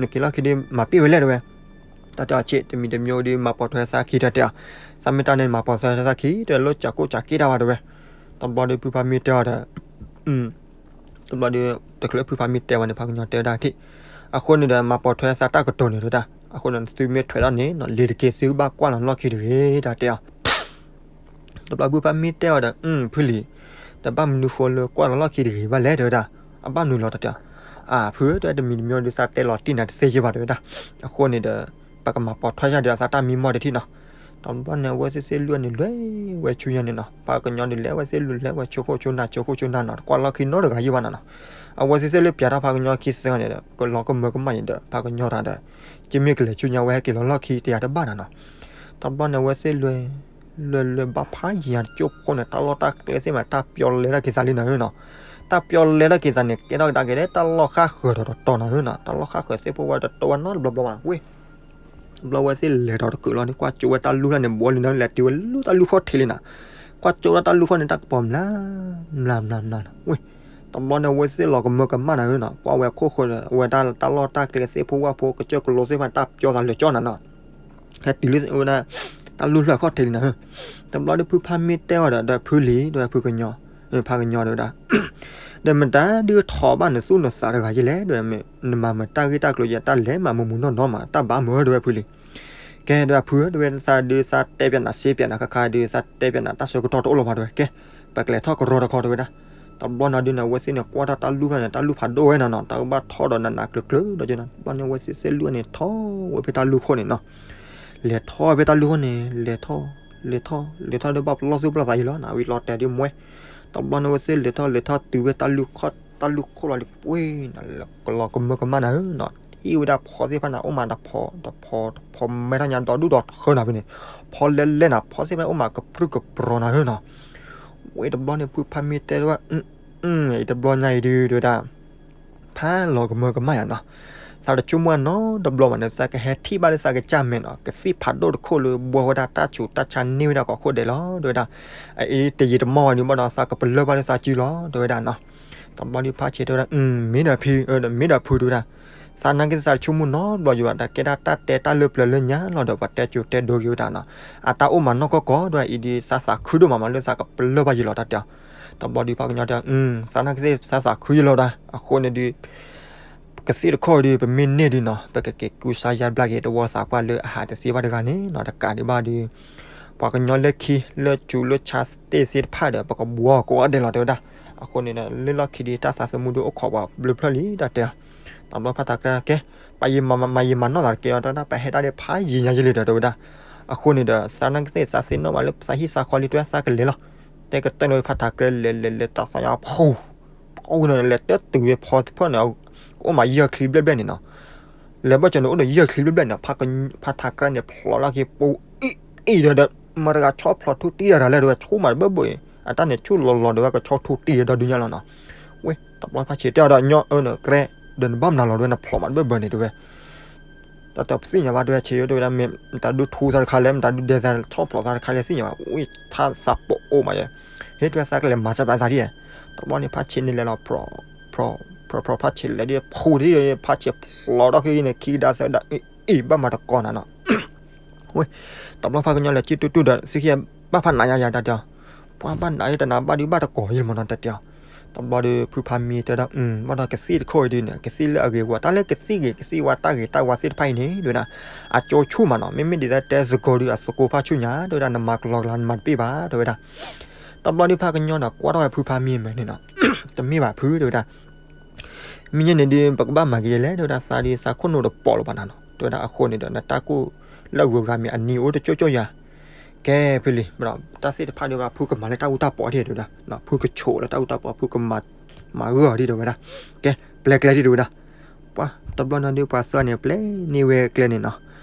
နက့ၤလီၢ်ခံဒီးမၤပ့ၢ်ဝဲလဲၣ်တဲဝဲ, တၢ်တဲအီၤဆံး တမံၤတမံၤဒုး မၤပိာ်ထွဲသးခံ တၢ်တဲအီၤ, သးမ့ၢ်တၢ်န့ၣ် မၤပိာ်ထွဲသးခံ တလိၣ်စၢကိၣ်စၢက့တၢ်ဘၣ်တဲဝဲ, တဘျီဒုးဖုဖါမံတဲအီၤဒီး တဘျီဒုး တချုးဖုဖါမံတဲဝဲန့ၣ် ဖးကညီတဲဝဲဒၣ်ထံၣ်, အဃိန့ၣ်ဒီး မၤပိာ်ထွဲသးတၢ်ကတိၤန့ၣ်တဲဝဲဒၣ်, အဃိန့ၣ် သုမ့ၢ်ထွဲဒၣ်န့ၣ်နီၤ လ့ၤတက့ၤသုဘၣ်ကွၢ်လီၤလီၢ်ခံတဂ့ၤ တၢ်တဲအီၤ တဘျီဖုဖါမံတဲအီၤဒီး ဖုလံၤ, ဒီးဘၣ်မနုၤဃိလၢကွၢ်လီၤလီၢ်ခံတဂ့ၤဘၣ်လဲၣ်တဲဝဲဒၣ်, အဘၣ်မနုၤလီၤတၢ်တဲအီၤ, အဖုဧၢ တမံၤတမံၤဒုး သးတဲလီၤတံၢ်နၤတသ့ယဲဘၣ်တဲဝဲဒၣ်, အဃိန့ၣ်ဒီး ပကမၤပိာ်ထွဲယၤဒီးအသးတၢ်မံမီၢ်တထံၣ်နီၤ, တဘျီန့ၣ် အဝဲသ့ၣ်သ့ၣ်လွံၢ်န့ၣ် လဲၤဝဲဆူညါန့ၣ်နီၤ ဖးကညီဒီးလဲၤဝဲသ့ၣ်လွံၢ် လဲၤဝဲဆိခိၣ်ဆိနၤ ဆိခိၣ်ဆိနၤနီၤ တကွၢ်လီၢ်ခံနီတဂၤယဲဘၣ်နၤနီၤ, အဝဲသ့ၣ်သ့ၣ်လွံၢ်ပၠးထီၣ်ဖးကညီခံသၢဂၤန့ၣ်ဒီး ကလီၤကမၢကမၣ်အံၤဒီး ဖးကညီတၢ်ဒီး ကမ့ၢ်ကလဲၤဆူညါဝဲဟဲက့ၤလီၤလီၢ်ခံတယၤတဘၣ်နၤနီၤ, တဘျီန့ၣ် အဝဲသ့ၣ်လွံၢ် လွံၢ်လွံၢ်ဘၣ်ဖးယံၤယၤတကၠိဖိန့ၣ် တၢ်လီၢ်တၢ်ကျဲသ့ၣ်မး တၢ်ပျီလဲၤတၢ်က့ၤသးလံနၤဧၢနီၤ, တၢ်ပျီလဲၤတၢ်က့ၤသးန့ၣ် ကဲထီၣ်ကဒါက့ၤလၢတၢ်လီၢ်ဃၣ်ဃၢၤဒီးတတီၤနၤဧၢနီၤ တၢ်လီၢ်ဃၣ်ဃၢၤသ့ၣ်ဖိဝဲတတီၤဝဲနီတဘျီဘျီဘၣ်ဝဲ တဘျီဝဲသ့ၣ်လဲၤထီၣ်တကုာ်လီၤန့ၣ် ကွၢ်ကၠိဝဲတၢ်လူၢ်ဖျၢၣ်န့ၣ် ဘှီလံနၤ လဲၤတုၤဝဲလၢတၢ်လူၢ်ခီၣ်ထံးလံနၤ, ကွၢ်ကၠိဝဲဒၣ်တၢ်လူၢ်ခီၣ်န့ၣ် တၢ်ကပီၤမျး မျးမျးမျးနၤဝဲ, တဘျီန့ၣ် အဝဲသ့ၣ်လီၤကမၢကမၣ်နၤဧၢနီၤ ကွၢ်ဝဲခိၣ်ဃၢၤ အဝဲဒၣ်တၢ်လီၢ်တၢ်ကျဲသ့ၣ်ဖိဝၣ်ဖိ ကစၢၢ်ကလိသ့ၣ်တဖၣ် တၢ်ပျီသးလၢာ်ကၠီနၤနီၤ, ဟဲတုၤလၢဝဲဒၣ် တၢ်လူၢ်ဖျၢၣ်ခီၣ်ထံးလံနၤဧၢ, တဘျီဒီးဖုဖါမ့ၢ်တဲအီၤဒီး ဒီးဖုလံၤ ဒီးဖုကညီ ဖးကညီတဲဝဲဒၣ် ဒီးမတၤဒုးထီၣ်ဘၣ်နသူၣ်နသးတဂၤယဲလဲၣ် ဒီး နမၤမတၢ်ဂ့ၢ်တၢ်ကျိၤယဲ တၢ်လဲၤမၤမုာ်မုာ်နီၢ်နီၢ်မး တၢ်ဘၣ်မုာ်ဧၢ တဲဝဲဖုလံၤ, ကဲ တဲဝဲဖုဧၢ တဲဝဲသးဒုးသးတဲပၠးနၤစ့ပၠးနၤခါခါဒုး သးတဲပၠးနၤတၢ်ဆၢကတီၢ်တအိၣ်လၢၤဘၣ်တဲဝဲ ကဲ ပကလဲၤထီၣ်ကရီတခီတဲဝဲဒၣ်, တဘျီနၤဒုးန့ၣ် အဝဲသ့ၣ်န့ၣ် ကွၢ်ထီၣ်တၢ်လူၢ်ဖျၢၣ်န့ၣ် တၢ်လူၢ်ဖးဒိၣ်ဝဲနၤနီၤ တၢ်ကဘၣ်ထီၣ်ဒီးနးနးကျၢၤကျၢၤဒီးက့နၤ တဘျီန့ၣ် အဝဲသ့ၣ်သ့ၣ်လွံၢ်န့ၣ် ထီၣ်ဝဲဖဲတၢ်လူၢ်ခိၣ်န့ၣ်နီၤ လဲၤထီၣ်ဝဲဖဲတၢ်လူၢ်ခိၣ်န့ၣ် လဲၤထီၣ် လဲၤထီၣ် လဲၤထီၣ်ဒီးဘၣ်ပလီၢ်သူၣ်ပလီၢ်သးယံၤလီၤနၤ ဝံၤလီၤတဲာ်ဒ်မွဲ, တဘျီန့ၣ် အဝဲသ့ၣ်လဲၤထီၣ်လဲၤထီၣ်တုၤဝဲတၢ်လူၢ်ခိၣ် တၢ်လူၢ်ခိၣ်လီၤဒ်ပှ့ၤနၤ ကလီၤကမၢကမၣ်နၤဧၢနီၤ ဟံၣ်ဝဲဒၣ်ဖီသ့ၣ်တဖၣ်န့ၣ် အိၣ်မးတဖီ တဖီ တဖီမဲထီၣ်ညါဒီဒူၣ်ဒီထၢနၤဖဲန့ၣ် ဖီလဲလဲနၤ ဖီသ့ၣ်တဖၣ်န့ၣ် အိၣ်မးကပြုၢ်ကပြီၤနၤဧၢနီၤ ဝဲတဘျီန့ၣ် ဖုဖးမ့ၢ်တဲဝဲ အံၤတဘျီညါအံၤဒုး တဲဝဲဒၣ် ဖးလီၤကမၢကမၣ်ယၤနီၤ, သးတဆိကမိၣ်နီတဘျီဘၣ်န့ၣ် သးကဟဲထံၣ်ဘၣ်လၢသးကစၢ်မဲာ်နီၤ ကသံၣ်ဖးဒိၣ်တခိၣ်လၢဘှီဝဲဒၣ်တၢ်ဆူးတၢ်ဆါန့ၢ်ဝဲဒၣ်ကီးခိၣ်ဒဲးလီၤ တဲဝဲဒၣ်, အအံၤတယံာ်တမီၢ်ဝဲဒုးဘၣ်ဒီး သးကပလၢၢ်ဘၣ်လၢသးစုလီၤ တဲဝဲဒၣ်နီၤ, တဘျီဒုးဖးဆံးတဲဝဲဒၣ် မ့ၢ်ဒီးဖု မ့ၢ်ဒီးဖု တဲဝဲဒၣ်, သးနာ်က့သးတဆိကမိၣ်နီတဘျီယဘၣ် တၢ်ကဲဒၣ်တၢ်တဲတၢ်လၢပျၢၤလၢညါလီၤဒီး ပှၤတဲစိၤတဲဒိက့ၤဝဲဒၣ်နီၤ, အတၢ်အိၣ်မးနီၢ်ကီၢ်ကီၢ် တဲဝဲဒၣ် အံၤဒုးသးသးခုဒိၣ်မးမးလၢသးကပလၢၢ်ဘၣ်ယံၤလီၤတၢ်တဲအီၤ, တဘျီဒုးဖးကညီတဲ သးနာ်က့သးသးခုယံၤလီၤဒၣ် အဃိန့ၣ်ဒုး ကသံၣ်တခိၣ်ဒုး ပမ့ၢ်န့ၢ်ဒုးနီၤ ပကက့ၤကူစါယါဘျါက့ၤတဝီသးပှၢ်လၢအဟးတသ့ဘၣ်တဂၤန့ၣ်နီၤ တကးဒံးဘၣ်ဒုး ပှၤကညီလၢခံလၢစိၤလၢဆါသ့ၣ်သ့ၣ်တဖၣ်ဒီး ပကဘှီကိးဂၤဒဲးလီၤ တဲဝဲဒၣ်, အဃိန့ၣ်ဒီး လၢလီၢ်ခံဒုး တၢ်သးသမူဒုးအိၣ်ခိးပှၤဘျုးဖျၢၣ်လံ တၢ်တဲအီၤ, တဘျီဖးထးကြဲ ကဲ ပယမၤယမၤနီၢ်သးတကဲအီၤ တၢ်ဒၣ်ပဟဲဒၣ်ဒဲးဖးယံၤညါယံၤလံဒီး တဲဝဲဒၣ်, အဃိန့ၣ်ဒီး သးနာ်က့သးသ့ၣ်နီၣ်ဘၣ်လၢသးဟံၣ်သးဃီလံ တဲဝဲသးကလဲၤလီၤ, တဲကတၢၢ်န့ၣ်ဖးထးကြဲလဲၤလဲၤလဲၤတၢ်သးညါဖှူ အဃိန့ၣ် လဲၤတၢ်တုၤဝဲဖီသ့ၣ်ဖျၢၣ်န့ၣ် အိၣ်မးယဲၢ်ချံဘျဲၣ်ဘျဲၣ်န့ၣ်နီၤ, လဲၤဘၣ်ကၠီၤန့ၣ် အိၣ်ဒီးယဲၢ်ချံဘျဲၣ်ဘျဲၣ်န့ၣ် ဖးထးကြဲန့ၣ် ဖျိးလီၤက့ၤပူၤအံၤ အ့ၣ်ဒီး မတၤတဂၤဆီဖျိးထူတံၢ်ဒီးတၢ်လဲၣ် တဲဝဲ ဆူၣ်မးတဘၣ်ဘၣ်အံၤ အတၢ်န့ၣ်ဆူၣ်လီၤလီၤ တဲဝဲ ကဆီထူတံၢ်ဒီးဒုးညါလီၤနီၤ. ဝဲ တဘျီဖါဆံးတဲအီၤဒီး ညီအၢန့ၣ် ကြဲ ဒီးနဘၣ်မနုၤလီၤ တဲဝဲ နဖျိးမးတဘၣ်ဘၣ်န့ၣ် တဲဝဲ တၢ်တသ့ၣ်ညါဘၣ် တဲဝဲ ဆံးယိ တဲဝဲဒၣ် မ့ၢ်မတၤဒုးထူသးတခါလဲၣ် မတၤဒုးဒဲသးဆီဖျိးသးတခါလဲၣ် သ့ၣ်ညါဘၣ် ဝဲ ထါသးပအိၣ်မးယဲ ဟ့ၣ် တဲဝဲ သးကလဲၤမၤစၢၤပသးဒ် တဘျီန့ၣ် ဖါဆံးန့ၣ်လဲၤလီၤ ဖျိး ဖျိး ဖျိး ဖါဆံးလဲၤဒ် ဖှူးဒ် ဖါဆံးဖျိးထီၣ်ချံန့ၣ် ခံကဒါသၢကဒါ အ့ၣ် ဘၣ်မၤတကိးနၤနီၤ ဝဲ တဘျီဖါကညီလဲၤကံၣ်တူၢ်တူၢ်ဒီး သုခံဘၣ်ဖးနးယါယါ တၢ်တဲအီၤ ပှၤဘၣ်နးဒ်တနၤဘၣ်ဒုးဘၣ်တကိးယဲလီၤမးနီၤ တၢ်တဲအီၤ တဘျီဒီး ဖုဖါမံတဲဒီး ဘၣ်ဒီးကသံၣ်တခိၣ်အံၤဒုးန့ၣ် ကသံၣ်လၢအဂ့ၤဝဲ တၢ်လၢကသံၣ်ဂ့ၤ ကသံၣ်ဝါ တၢ်ဂ့ၤတၢ်ဝါသ့ၣ်တဖၣ်အံၤန့ၣ် တဲဝဲဒၣ် အကၠိဆူၣ်မးနီၤ မ့မ့ၢ်ဒ်သိးတဲသကိးဒုး အသကိးဖးဆူၣ်ညါ တဲဝဲဒၣ် နမၤကလီကလီ နမၤတပ့ၢ်ဘၣ် တဲဝဲဒၣ် တဘျီဒုး ဖါကညီဒီး ကွၢ်ထီၣ်ဝဲဖုဖါမံမဲာ်န့ၣ်နီၤ တမ့ၢ်ဘၣ်ဖု တဲဝဲဒၣ် မ့ၢ်ညါန့ၣ်ဒုး ပကဘၣ်မၤက့ၤယဲလဲၣ် တဲဝဲဒၣ် သးဒုးသးခိၣ်နူာ်တပိာ်လၢၤဘၣ်နၤနီၤ တဲဝဲဒၣ် အဃိန့ၣ်ဒီး နတၢ်ကိၢ်လၢအဂုၤအဂၤမ့ၢ်အနံၤအိၣ် တကၠိၣ်ကၠိၣ်ယၤ ကဲ ဖုလံၤ တၢ်သ့ၣ်တဖၣ်ဒုးဘၣ် ဖုကမၤလၢတၢ်အူတၢ်ပီးဒံး တဲဝဲဒၣ် ဖုကဆိးလၢတၢ်အူတၢ်ပီး ဖုကမၤ မၤဂၢၢ်အီၤဒံး တဲဝဲဒၣ် ကဲ ပျဲကျဲဒံး တဲဝဲဒၣ် ပှၤ တဘျီန့ၣ်ဒုး ပှၤသၢန့ၣ် ပျဲန့ၢ်ဝဲကျဲန့ၣ်နီၤ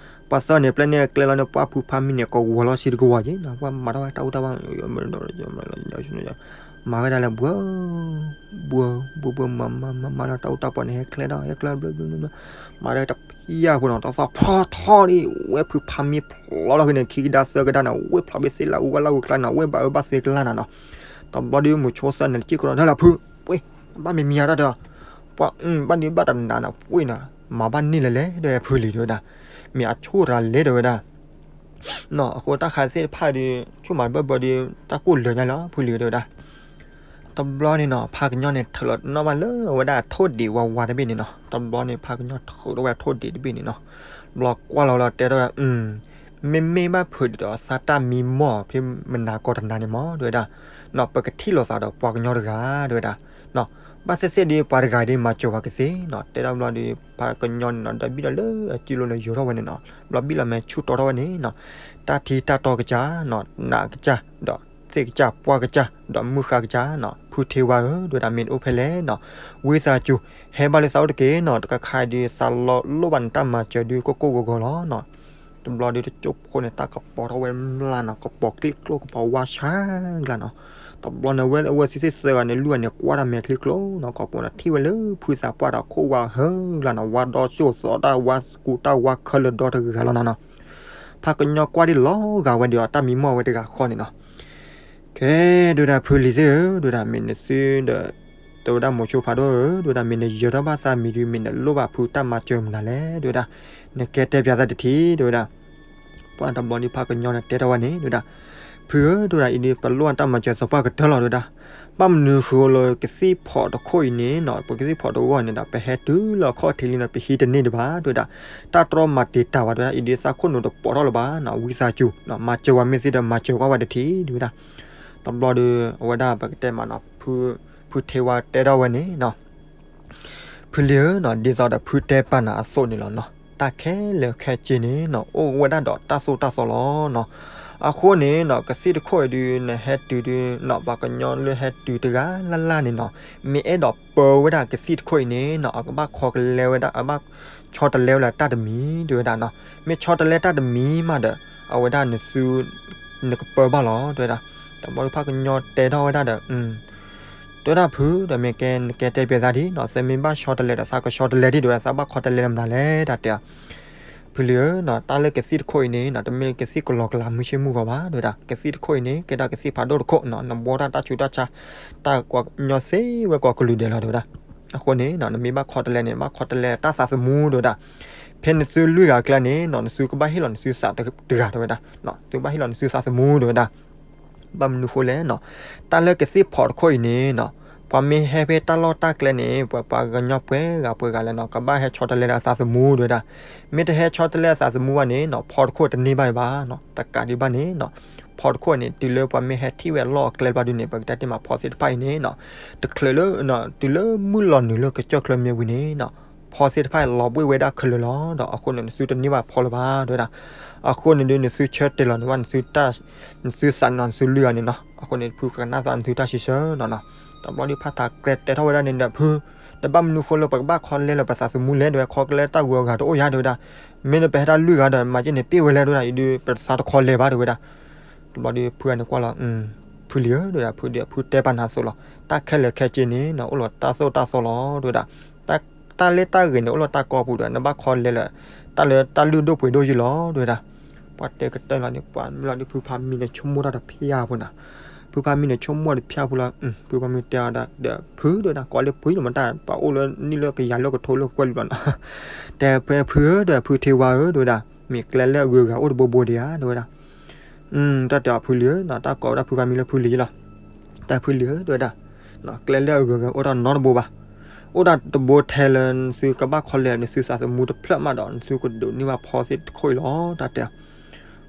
ပှၤသၢန့ၣ် ပျဲန့ၢ်ကျဲလီၤန့ၣ် ပှၤဖုဖါမံန့ၣ် ကဝီၤလီၤဆံးတကဝီၤက့ၤနီၤ ပှၤမၤထီၣ်ဝဲတၢ်အူတၢ်ပီး မၤဝဲဒၣ်လၢဘှၢ ဘှၢ ဘှၢ ဘှၢ မၤ မၤ မၤ မၤဒီးတၢ်အူတၢ်ပီးန့ၣ် ဟဲချဲထီၣ် ဟဲချဲ ဘျၢ ဘျၢ ဘျၢ မၤဒီးတဖံးယၢ်ဖိနီၤ တၢ်သီၣ်ဖျီထီၣ်ဒံး ဝဲဖုဖါမံဖျီထီၣ်ဃုာ်န့ၣ် ခံကဒါသၢကဒါန့ၣ် ဝဲဖျီဘ့ၣ်သ့ၣ်လၢအူဝဲလၢအူကျါန့ၣ် ဝဲဘၣ်အၢဘၣ်သီကျါနၤနီၤ တဘျီဒုး မုဆိသၢန့ၣ် စံၣ်ကဒီး ဒၢလၢဖု ဝဲ ဘၣ်မံမံယါတၢ်ဒီး ပှၤ ဘၣ်ဒုးဘၣ်တနးန့ၣ် ပှၤန့ၣ် မၤဘၣ်န့ၢ်လဲၣ်လဲၣ် တဲဝဲဖုလံၤ တဲဝဲဒၣ် မ့ၢ်အဆိၣ်တၢ်လဲၣ် တဲဝဲဒၣ် အဃိတၢ်ခါသ့ၣ်တဖၣ်ဒုး ဆိၣ်မးတဘၢဘၢဒုး တၢ်ကိၢ်လၢာ်ညါလီၤ ဖုလံၤ တဲဝဲဒၣ် တဘျီန့ၣ်နီၤ ဖါကညီန့ၣ် ထုးလီၤနီၣ်ဘၣ်လၢအဝဲဒၣ်ထိၣ်ဒံးဝါဝါတဘ့ၣ်န့ၣ်နီၤ တဘျီန့ၣ် ဖါကညီထုးထီၣ်ဝဲထိၣ်ဒံးတဘ့ၣ်န့ၣ်နီၤ ဘျီကွၢ်လီၤလီၤတဲထီၣ်ဝဲဒၣ် မ့မ့ၢ်ဘၣ်ဖုးဒံးဒီးသးတၢ်မံမီၢ်ဖဲမနၤကီၢ်တနၤန့ၣ်မီၢ် တဲဝဲဒၣ် ပကထံၣ်လိာ်သးဒီးပှၤကညီတဂၤ တဲဝဲဒၣ် ဘၣ်သ့ၣ်သ့ၣ်ဒုး ပှၤတဂၤဒုးမၤစၢၤပှၤကသ့နီၤ တဲဒၣ်ဘျီဒုး ဖါကညီန့ၣ်နီၤ ဒီးဘံၣ်ဒီးလၢအစုလိၤန့ၣ်ယိၤထီၣ်ဝဲန့ၣ်နီၤ ဘျီဘံၣ်လီၤမဲာ်ဆူၣ်တီထီၣ်ဝဲန့ၣ်နီၤ တၢ်ထံတၢ်တီကစၢ်နီၤ နးကစၢ် ဒီးသ့ၣ်ကစၢ် ပှၢ်ကစၢ် ဒီးမုၢ်ဃၢ်ကစၢ်နီၤ ဖုထ့ဝါဧၢ တဲဝဲဒၣ် မ့ၢ်နအိၣ်ဖဲလဲၣ်နီၤ ဝံသးစူၤ ဟဲဘၣ်လၢသးအိၣ်တက့ၢ်နီၤ တကခါဒုး သးလီၤလိၣ်ဘၣ်နတၢ်မၤစၢၤဒုး ကိၢ်ကိၢ်ဂီၤဂီၤလီၤနီၤ တဘျီဒုး တကၠိဖိန့ၣ် တၢ်ကပီၤထီၣ်ဝဲမျးနီၤ ကပီၤချံကျိ ကပီၤဝါဆါကျါနီၤ တဘျီန့ၣ် ဝဲလၢအဝဲသ့ၣ်သၢဂၤန့ၣ် လွံၢ်ဂၤန့ၣ် ကွၢ်တၢ်မဲာ်ချံကျိနီၤ ကီၢ်ပူၤန့ၣ် ထံၣ်ဝဲလၢဖုသးပှၢ်ဒီးခိၣ်ဝါဟၢကျါနီၤ ဝါဒီစိၢ်သီတၢ်ဝါကူတၢ်ဝါခဲလၢာ်ဒီတဂၤလီၤနီၤနီၤ ဖါကညီကွၢ်ဒ်လီၤဂာ်ဝဲဒုးအီၤ တၢ်မံမီၢ်ဝဲတဂၤဃီန့ၣ်နီၤ ကဲ တဲဝဲဒၣ် ဖုလံၤသ့ၣ်ဧၢ တဲဝဲဒၣ် မ့ၢ်နသုဒီး တဲဝဲဒၣ် မိၤဆိဖးဒိၣ်ဧၢ တဲဝဲဒၣ် မ့ၢ်နယၢၤထီၣ်ဘၣ်သးမံၤဒုး မ့ၢ်နလိၣ်ဘၣ်ဖုတၢ်မၤစၢၤမနုၤလဲၣ် တဲဝဲဒၣ် နကဲတဲပၠးသးတထံၣ် တဲဝဲဒၣ် ပှၢ်တဘျီဒုးဖါကညီန့ၣ်တဲထီၣ်ဝဲန့ၣ် တဲဝဲဒၣ် ဖုဧၢ တဲဝဲဒၣ် အံၤဒုး ပလိၣ်တၢ်မၤစၢၤသပှၢ်ကတၢၢ်လီၤ တဲဝဲဒၣ် ဘၣ်မနုၤဃိလၢကသံၣ်ဖီးတခိၣ်အံၤန့ၣ်နီၤ ပကသံၣ်ဖီးတဂီၢ်န့ၣ်ဒီး ပဟဲတုၤလၢအခီၣ်ထံးလံနီၤ ပဟံးတန့ၢ်ဒံးဘၣ် တဲဝဲဒၣ် တၢ်တြီမၤတံာ်တာ်ဘၣ် တဲဝဲဒၣ် အံၤဒုးသးခိၣ်နူာ်တပိာ်ထီၣ်လၢၤဘၣ်နီၤ ဝံသးစူၤ မၤစၢၤဝဲမ့ၢ်သ့ဒီး မၤစၢၤကွၢ်ဝဲတထံၣ် တဲဝဲဒၣ် တဘျီဒုး အဝဲဒၣ်ပကတဲမးနီၤ ဖုထ့ဝါတဲထီၣ်ဝဲန့ၣ်နီၤ ဖုလံၤဧၢနီၤ ဒ်သိးဒီးဖုတဲပာ်နၤအသိးန့ၣ်လီၤနီၤ တၢ်ခဲလၢာ်ခဲဆ့န့ၣ်နီၤ အိၣ်ဝဲဒၣ်ဒီးတၢ်သိၣ်တၢ်သီလီၤနီၤ အဃိန့ၣ်နီၤ ကသံၣ်တခိၣ်အံၤဒုး နဟဲတုၤဒုးနီၤ ပှၤကညီလၢဟဲတုၤတဂၤလၢ်လၢ်န့ၣ်နီၤ မ့ၢ်အဲၣ်ဒိးပၢဝဲဒၣ်ကသံၣ်တခိၣ်အံၤန့ၣ်နီၤ အကဘၣ်ခီကလဲဝဲဒၣ် အဘၣ်ဆီတလဲဝဲဒၣ်တၢ်တမံၤ တဲဝဲဒၣ်နီၤ မ့ၢ်ဆီတလဲတၢ်တမံၤမးဒီး အဝဲဒၣ်နသု နကပၢဘၣ်လီၤ တဲဝဲဒၣ် တဘျီဒုးဖါကညီတဲထီၣ်ဝဲဒၣ်ဒီး တဲဝဲဒၣ်ဖု ဒီးမ့ၢ်ကဲ နကဲတဲပၠးသးဒံးနီၤ သးမ့ၢ်ဘၣ်ဆီတလဲဒီး သးကဆီတလဲဒံး တဲဝဲဒၣ် သးဘၣ်ခီတလဲလၢမနုၤလဲၣ် တၢ်တဲ ဖုလံၤဧၢနီၤ တၢ်လၢကသံၣ်တခိၣ်အံၤန့ၣ်နီၤ တမ့ၢ်ကသံၣ်ကလီကလီမုၢ်ဆ့ၣ်မုၢ်ဂီၤဘၣ် တဲဝဲဒၣ် ကသံၣ်တခိၣ်အံၤန့ၣ် ကဲဒၣ်ကသံၣ်ဖးဒိၣ်တခိၣ်နီၤ နဘှီတၢ်တၢ်ဆူးတၢ်ဆါ တၢ်ကွၢ်ညီသ့ဝဲကွၢ်ကလုာ်ဒဲးလီၤ တဲဝဲဒၣ် အဃိန့ၣ်နီၤ နမ့ၢ်ဘၣ်ခီတလဲန့ၣ် ဘၣ်ခီတလဲတၢ်သးသမူ တဲဝဲဒၣ် ဖဲနသုလွံၢ်ဂၤအကျါန့ၣ်နီၤ နသုကဘၣ်ဟ့ၣ်လီၤနသုသးတဂၤ တဲဝဲဒၣ် သုဘၣ်ဟ့ၣ်လီၤနသုသးသမူ တဲဝဲဒၣ် ဘၣ်မနုၤဃိလဲၣ်နီၤ တၢ်လၢကသံၣ်ဖီးတခိၣ်အံၤန့ၣ်နီၤ ပှၤမ့ၢ်ဟဲဖဲတၢ်လီၢ်တၢ်ကျဲန့ၣ် ပှၤပှၤကညီပှဲၤဂၤပှဲၤဂၤလဲၣ်နီၤ ကဘၣ်ဟဲဆီတလဲဒီးအသးသမူ တဲဝဲဒၣ် မ့ၢ်တဟဲဆီတလဲအသးသမူဘၣ်န့ၣ်နီၤ ဖီတခိၣ်တန့ၢ်ဘၣ်အံၤဘၣ်နီၤ တကးဒံးဘၣ်န့ၣ်နီၤ ဖီတခိၣ်န့ၣ် တုၤလၢပှၤမ့ၢ်ဟဲထံၣ်ဝဲအလီၢ်အကျဲဘျီဒုန့ၣ် ပကတဲတ့ၢ်မးဖီသ့ၣ်တဖၣ်အံၤန့ၣ်နီၤ တချုးလၢ တုၤလၢမုၢ်လီၤနုာ်လၢကစၢၢ်ချၢမ့ၢ်ဝံၤန့ၣ်နီၤ ဖီသ့ၣ်တဖၣ်အံၤလီၤဘှ့ၣ်ဝဲဒၣ်ခဲလၢာ်လီၤ ဒီးအဃိန့ၣ် နသုတန့ၢ်ဘၣ်ဖီလၢၤဘၣ် တဲဝဲဒၣ် အဃိန့ၣ်ဒုး နသုဆၢတဲာ်လီၤန့ၢ်ဘၣ် နသုသးန့ၣ်နီၤ နသုလွံၢ်ဂၤန့ၣ်နီၤ အဃိန့ၣ် ဖုကနၣ်သးနသုတၢ်စံးဆၢနီၤနီၤ တဘျီဒုးဖါသးကြဲတဲထီၣ်ဝဲဒၣ်န့ၣ်ဒီး ဖု ဒီး တဘၣ်မနုၤဃိလၢပကဘၣ်ခီလဲလၢပသးသမူလဲၣ် တဲဝဲ, ခီကလဲတၢ်ဂုၤအဂၤတအိၣ်ယါ တဲဝဲဒၣ်. မ့ၢ်နပဟဲတၢ်လွံၢ်ဂၤဒီး မၤက့န့ၣ်ပ့ၢ်ဝဲလဲၣ် တဲဝဲဒၣ်, အံၤဒုး ပသးတခီလဲဘၣ် တဲဝဲဒၣ်. တဘျီဒီးဖုန့ၣ်ကွၢ်လီၤ, ဖုလံၤဧၢ တဲဝဲဒၣ်, ဖုတဲပာ်နၤအသိးလီၤ. တၢ်ခဲလၢာ်ခဲဆ့န့ၣ် အိၣ်လီၤတၢ်သိၣ်တၢ်သီလီၤ တဲဝဲဒၣ်. တၢ်လၢတၢ်ဂ့ၤန့ၣ် အိၣ်လီၤတၢ်ကီပူၤဒီး နဘၣ်ခီလဲလၢ တၢ်လၢတၢ်လုၢ်ဒိၣ်ပှ့ၤဒိၣ်ယုၢ်လီၤ တဲဝဲဒၣ်. ပှၤတဲကတၢၢ်လီၤန့ၣ် ပှၤမ့ၢ်လီၤဒီး ဖုဖါမံန့ၣ် ဆိကမိၣ်တၢ်တဖျၢၣ်ဖိနၤ. ဖုဖါမံန့ၣ် ဆိကမိၣ်တဖျၢၣ်ဖိလီၤ. ဖုဖါမံတဲအီၤဒီး ဖု တဲဝဲဒၣ်, ကိးလၢဖုလီၤမတၢ် ပှၤအိၣ်လၢနံၣ်လၢကယၤလၢကထိလၢကွဲၢ်လံဘျီနီၤ. တဲဖဲဖုဧၢ တဲဝဲ, ဖုထ့ဝါဧၢ တဲဝဲဒၣ်, မ့ၢ်ကျဲလၢအဂုၤအဂၤအိၣ်တဘိဘိဒံးဧါ တဲဝဲဒၣ်. တၢ်တဲအီၤဖုလံၤဧၢ, တၢ်ကိးဝဲဒၣ်ဖုဖါမံလၢဖုလံၤလီၤ. တဲဖုလံၤဧၢ တဲဝဲဒၣ်, ကျဲလၢအဂုၤအဂၤအိၣ်တၢ်နီတဘိဘၣ်. အိၣ်တၢ်တဘိထဲလၢနသုကဘၣ်ခီလဲလၢ နသုသးသမူတဖျၢၣ်မးဒီး နသုကဒိးန့ၢ်ဘၣ်ဖီသ့ၣ်တခိၣ်အံၤလီၤ တၢ်တဲအီၤ.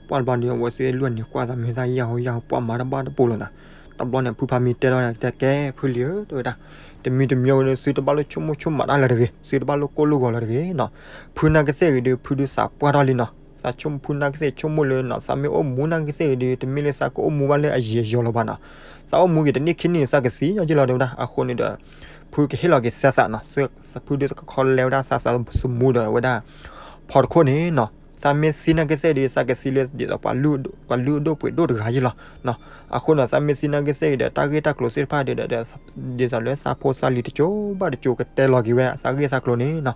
ပှၤတဘျီဒီး အဝဲသ့ၣ်လွံၢ်ဂၤန့ၣ် ကွၢ်သးမ့ၢ်သးယၢ်ဟိယၢ်ဟိ ပှၤမၤတၢ်ဘၣ်တပိၤလီၤနၤ. တဘျီန့ၣ် ဖုဖါမံတဲထီၣ်န့ၣ် တဲကဲဖုလံၤဧၢ တဲဝဲဒၣ်, တမံၤတမံၤဝဲ သုတဘၣ်လိၣ်ဆိကမိၣ်ဆိကမးတၢ်လၢၤတဂ့ၤ, သုတဘၣ်လိၣ်ကိၢ်လိၣ်ဂီၤလၢၤတဂ့ၤနီၤ. ဖုနာ်ကသ့ၣ်ဂ့ၤဒီး ဖုဒုးသးပှၢ်ထီၣ်လံနီၤ. သးဆိကမိၣ်ဖုနာ်ကသ့ၣ်ဆိကမိၣ်လၢနီၤ, သးမ့ၢ်အိၣ်မူနာ်ကသ့ၣ်ဂ့ၤဒီး တမ့ၢ်လၢသးကအိၣ်မူဘၣ်လၢအယံာ်အယီၤလီၤဘၣ်နီၤ. သးအိၣ်မူက့ၤတနံၣ်ခံနံၣ်န့ၣ် သးကသံယီၤက့ၤလီၤ တဲဝဲဒၣ်. အဃိန့ၣ်ဒီး ဖုကဟ့ၣ်လီၤက့ၤသးသးနီၤ, ဖုဒုးကခီလဲဝဲဒၣ်သးသးသမူဒီး အဝဲဒၣ်ဖီတခိၣ်န့ၣ်နီၤ. သးမ့ၢ်သံနာ်ကသ့ၣ်ဒီး သးကသံလၢဒ်သိးပှၤလုၢ်ဒိၣ်ပှ့ၤဒိၣ်တဂၤယ့ၢ်လီၤ. အဃိန့ၣ် သးမ့ၢ်သံနာ်ကသ့ၣ်ဒီး တၢ်ဂ့ၢ်တၢ်ကျိၤသ့ၣ်တဖၣ်ဒီး ဒ်သိးလၢသးဖိသးလံၤတကၠိဘၣ်တကၠိကတဲလီၤက့ၤဝဲ သးဂ့ၢ်သးကျိၤန့ၣ်နီၤ.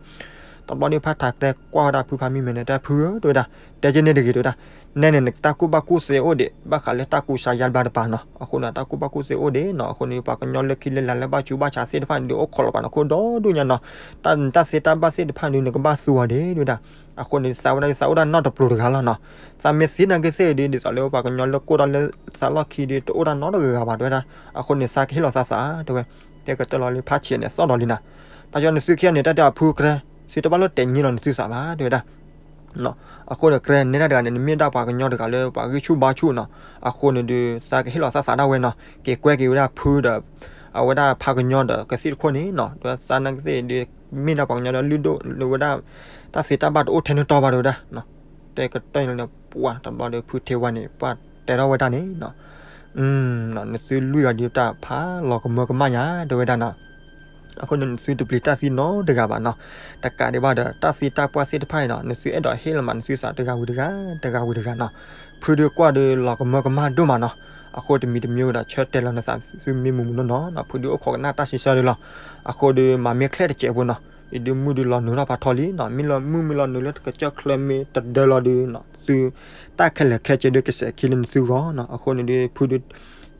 တဘျီန့ၣ် ဖါထးကျဲကွၢ်ဝဲဒၣ်ဖုဖါမံမဲာ်န့ၣ် တဲဖုဧၢ တဲဝဲဒၣ်, တဲက့န့ၣ်တဂ့ၤ တဲဝဲဒၣ်, နဲန့ၣ်နတၢ်ကူၣ်ဘၣ်ကူၣ်သ့အိၣ်ဒံး ဘၣ်ဃးလၢတၢ်ကူစါယါဘျါတပၤနီၤ. အဃိန့ၣ် တၢ်ကူၣ်ဘၣ်ကူၣ်သ့အိၣ်ဒံးနီၤ. အဃိန့ၣ် ပှၤကညီလၢခံလၢလာ်လၢဘၣ်ဆူးဘၣ်ဆါသ့ၣ်တဖၣ်န့ၣ်ဒီး အိၣ်ခိးလီၤပာ်နခိၣ်ဒီဒူၣ်ညါနီၤ. တၢ် တၢ်သ့တၢ်ဘၣ်သ့ၣ်တဖၣ်န့ၣ် နကဘၣ်သူအီၤဒံး တဲဝဲဒၣ်. အဃိန့ၣ် သးဝဲဒၣ်သးအိၣ်တၢ်နီတပျိၤတဂၤလီၤနီၤ. သးမ့ၢ်သံနာ်ကသ့ၣ်ဒီး ဒ်သိးလၢပှၤကညီလၢကိၣ်တၢ်လၢသးလီၢ်ခံဒီး တအိၣ်တၢ်နီတဂၤဘၣ် တဲဝဲဒၣ်. အဃိန့ၣ် သးကဟ့ၣ်လီၤသးသး တဲဝဲ. တဲကတၢၢ်လီၤလၢဖါဆံးန့ၣ် သီၣ်ဒီးလံနၤ. ဖါကညီ နသုခံဂၤန့ၣ် တၢ်တဲအီၤဖုကြဲ, သုတဘၣ်လိၣ်တဲာ်ညံလီၤနသုသးဘၣ် တဲဝဲဒၣ်. အဃိန့ၣ် ကြဲန့ၢ်တၢ်တဂၤန့ၣ် နမ့ၢ်ဒၣ်ပှၤကညီတဂၤလၢပှၤဂံၢ်ဆူၣ်ဘါဆူၣ်နီၤ. အဃိန့ၣ်ဒီး သးကဟ့ၣ်လီၤသးသးဒၣ်ဝဲနီၤ. က့ၤကွဲက့ၤဝဲဒၣ်ဖုဒီး အဝဲဒၣ်ဖါကညီဒီးကသံၣ်တခိၣ်န့ၣ်နီၤ. ဒီးသးနာ်ကသ့ၣ်ဒီး မ့ၢ်ဒၣ်ပှၤကညီဒီးလုၢ်ဒိၣ်လၢဝဲဒၣ် တၢ်သ့တၢ်ဘၣ်တအိၣ်ထဲန့ၣ်တီဘၣ် တဲဝဲဒၣ်. တဲကတၢၢ်န့ၣ် ပှၤတဘျီဒီးဖုထ့ဝါန့ၣ် ပှၤတဲထီၣ်ဝဲဒၣ်န့ၣ်နီၤ. နသုလွံၢ်ဂၤဒုးတၢ်ဖးလီၤကမၢကမၣ်ညါ တဲဝဲဒၣ်နီၤ. အဃိန့ၣ် နသုတပျံၤတၢ်သံနီတဂၤဘၣ်နီၤ. တကးဒံးဘၣ်ဒီး တၢ်သံတၢ်ပှၢ်သ့ၣ်တဖၣ်အံၤနီၤ နသုအဲၣ်ဒိးဟ့ၣ်လီၤမး နသုသးတဂၤဝံၤတဂၤ တဂၤဝံၤတဂၤနီၤ. ဖုဒုးကွၢ်ဒီးလီၤကမၢကမၣ်ဒိၣ်မးနီၤ. အဃိတမံၤတမံၤဝဲဒီး ဆၢတဲာ်လီၤနသးသုမ့ၢ်မူမူနီၢ်နီၢ်နီၤ. ဖုဒုးအိၣ်ခိးကနၣ်တၢ်စံးဆၢဒုးလီၤ. အဃိဒီးမၤမ့ၢ်ချဲၣ်တစဲးဖိနီၤ. အံၤဒုးမုၢ်ဒုးလီၤနုာ်ထီၣ်ဖးထီလံနီၤ. မ့ၢ်လီၤမုၢ်မ့ၢ်လီၤနုာ်လၢကစၢၢ်ချၢမ့ၢ်တဒၢလီၤဒီး သု တၢ်ခဲလၢာ်ခဲဆ့ဒုးကစဲးခံလၢနသုဂီၢ်နီၤ. အဃိန့ၣ်ဒုး ဖုဒုး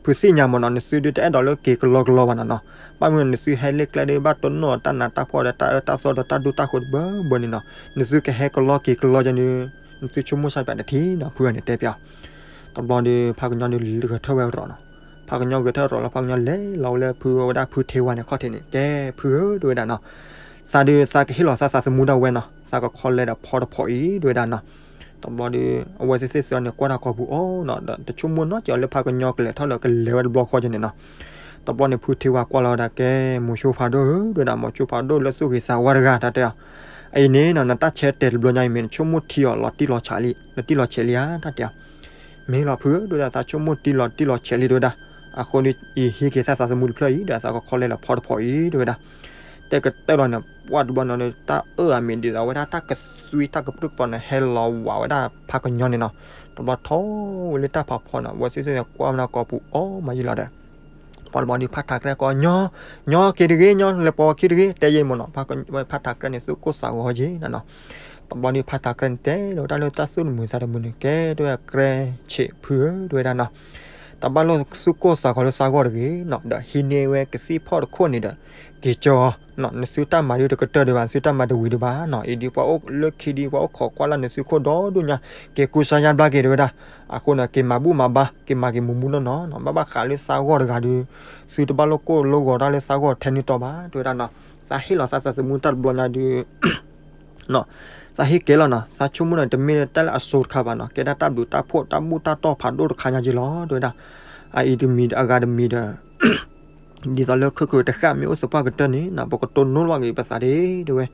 ဖုသ့ၣ်ညါမးနီၤ နသုဒုးတအဲၣ်ဒိးလၢက့ၤကလီကလီဘၣ်နီၤနီၤ. ဘၣ်မနုၤနသုဟဲလၢကျဲဒုး ဘၣ်တိၢ်နီၣ်တၢ်နးတၢ်ဖှီၣ်ဒီးတၢ်အၢတၢ်သီဒီးတၢ်ဒိၣ်တၢ်ဃိးတဘၢဘၢန့ၣ်နီၤ. နသုကဟဲကလီက့ၤကလီယဲန့ၣ် နသုဆိကမိၣ်ဆၢပၠးတထံၣ်နီၤ ဖုဂၤန့ၣ်တဲပၠးအီၤ. တဘျီဒီး ဖါကညီဒုးဂဲၤထၢၣ်ဝဲရီၤနီၤ. ဖါကညီဂဲၤထၢၣ်ရီၤလီၤ ဖါကညီလဲၤလီၤဝဲလၢဖုဝဲဒၣ်ဖုထ့ဝါန့ၣ်ခီၣ်ထံးန့ၣ် ကဲဖုဧၢ တဲဝဲဒၣ်နီၤ. သးဒုးသးကဟ့ၣ်လီၤသးသးသမူဒၣ်ဝဲနီၤ. သးကခီလဲဒီးဖီတဖီအံၤ တဲဝဲဒၣ်နီၤ. တဘျီဒီး အဝဲသ့ၣ်သ့ၣ်သ့ၣ်န့ၣ် ကွၢ်တၢ်ကီပူၤအီၤနီၤ ဒီးတဆိကမိၣ်နီတစဲးလၢဖါကညီကလဲၤထီၣ်လၢကလဲၤဝဲတဘျီဃီကဲန့ၣ်နီၤ. တဘျီန့ၣ် ဖုထ့ဝါကွၢ်လီၤဝဲဒၣ် ကဲ မိၤဆိဖးဒိၣ်ဧၢ တဲဝဲဒၣ် မိၤဆိဖးဒိၣ်လၢသူၣ်ဂ့ၤသးဝါတဂၤ တၢ်တဲအီၤ. အံၤန့ၣ်နီၤ နတၢ်ဆၢတဲာ်တဘျီညါအံၤ မ့ၢ်နဆိကမိၣ်ထံအီၤလီၤတံၢ်လီၤဆဲးလံ လီၤတံၢ်လီၤဆဲးလံဧါ တၢ်တဲအီၤ. မ့ၢ်လီၤဖုဧၢ တဲဝဲဒၣ် သးဆိကမိၣ်တံၢ်လီၤတံၢ်လီၤဆဲးလံ တဲဝဲဒၣ်. အဃိန့ၣ် အံၤဟံးက့ၤသးသးသမူတဖျၢၣ်အံၤ ဒီးသးကခီလဲလီၤဖီတဖီအံၤ တဲဝဲဒၣ်. တဲကတၢၢ်လီၤန့ၣ် ပှၢ်တဘျီန့ၣ် တၢ်အၢၣ်အမံၤဒ်သိးအဝဲဒၣ်တၢ်ကသွံတၢ်ကပြုၢ်ကပြီၤန့ၣ် ဟဲလီၤဝးဝဲဒၣ်ဖါကညီန့ၣ်နီၤ. တဘျီထီၣ်ဝဲလၢတၢ်ဖးဖီန့ၣ် အဝဲသ့ၣ်သ့ၣ်န့ၣ် ကွၢ်ဝဲဒၣ်ကိာ်ပူၤအီၤမးယံာ်လီၤဒီး ပှၤတဘျီဒီးဖါထးကြဲၢ်ကီး ညီ ညီက့ၤတဂ့ၤ ညီလဲၤပိာ်ဝဲခံတဂ့ၤ တဲယဲမ့ၢ်နီၤ. ဖါထးကြဲၢ်န့ၣ် သူၣ်ကိၢ်သးဂီၤယဲနီၤနီၤ. တဘျီဒီးဖါထးကြဲၢ်န့ၣ် တဲလီၤဝဲဒၣ်လၢတၢ်သူၣ်တမုာ်သးတမုာ်န့ၣ် ကဲတဲဝဲကြဲဆံးဖုဧၢ တဲဝဲဒၣ်နီၤ. တဘၣ်လိၣ်သူၣ်ကိၢ်သးဂီၤလၢသးဂီၢ်တဂ့ၤနီၤ ဒီးဟံးန့ၢ်ဝဲကသံၣ်ဖီၣ်တခိၣ်န့ၣ်ဒီး က့ၤကၠီနီၤ. နသုတၢ်မၤဒုးတကတၢၢ်ဒံးဘၣ် နသုတၢ်မၤတဝံၤဒံးဘၣ်နီၤ. အံၤဒုးပှၤအိၣ်လၢခံဒုး ပှၤအိၣ်ခိးကွၢ်လၢနသုခိၣ်ဒီဒူၣ်ညါ က့ၤကူစါယါဘျါက့ၤ တဲဝဲဒၣ်. အဃိန့ၣ် က့ၤမၤဘူၣ်မၤဘါ က့ၤမၤက့ၤမူမူနီၢ်နီၢ်နီၤ. ဘၣ်ဘၣ်ဃးလၢသးဂီၢ်တဂၤဒုး သုတဘၣ်လိၣ်ကိၢ်လိၢ်ဂီၤတၢ်လၢသးဂီၢ်ထဲန့ၣ်တီဘၣ် တဲဝဲဒၣ်နီၤ. သးဟ့ၣ်လီၤသးသးသမူတၢ်တဘျီညါဒုး သးဟ့ၣ်ကဲလီၤနီၤ. သးဆိကမိၣ်န့ၣ် တမ့ၢ်တၢ်လၢအဆိတခါဘၣ်နီၤ. ကဲဒၣ်တၢ်ဘျုးတၢ်ဖှိၣ်တၢ်ဘူၣ်တၢ်တီၢ်ဖးဒိၣ်တခါညါက့ၤလီၤ တဲဝဲဒၣ်. အအံၤတမံၤဒီးအဂၤတမံၤဒီး ဒ်သိးလၢခုၣ်ခုၣ်တဃၣ်မ့ၢ်အိၣ်သပှၢ်ကတၢၢ်န့ၣ်နီၤ ပကတိၢ်နီၣ်ဘၣ်က့ၤပသးဒၣ် တဲဝဲ.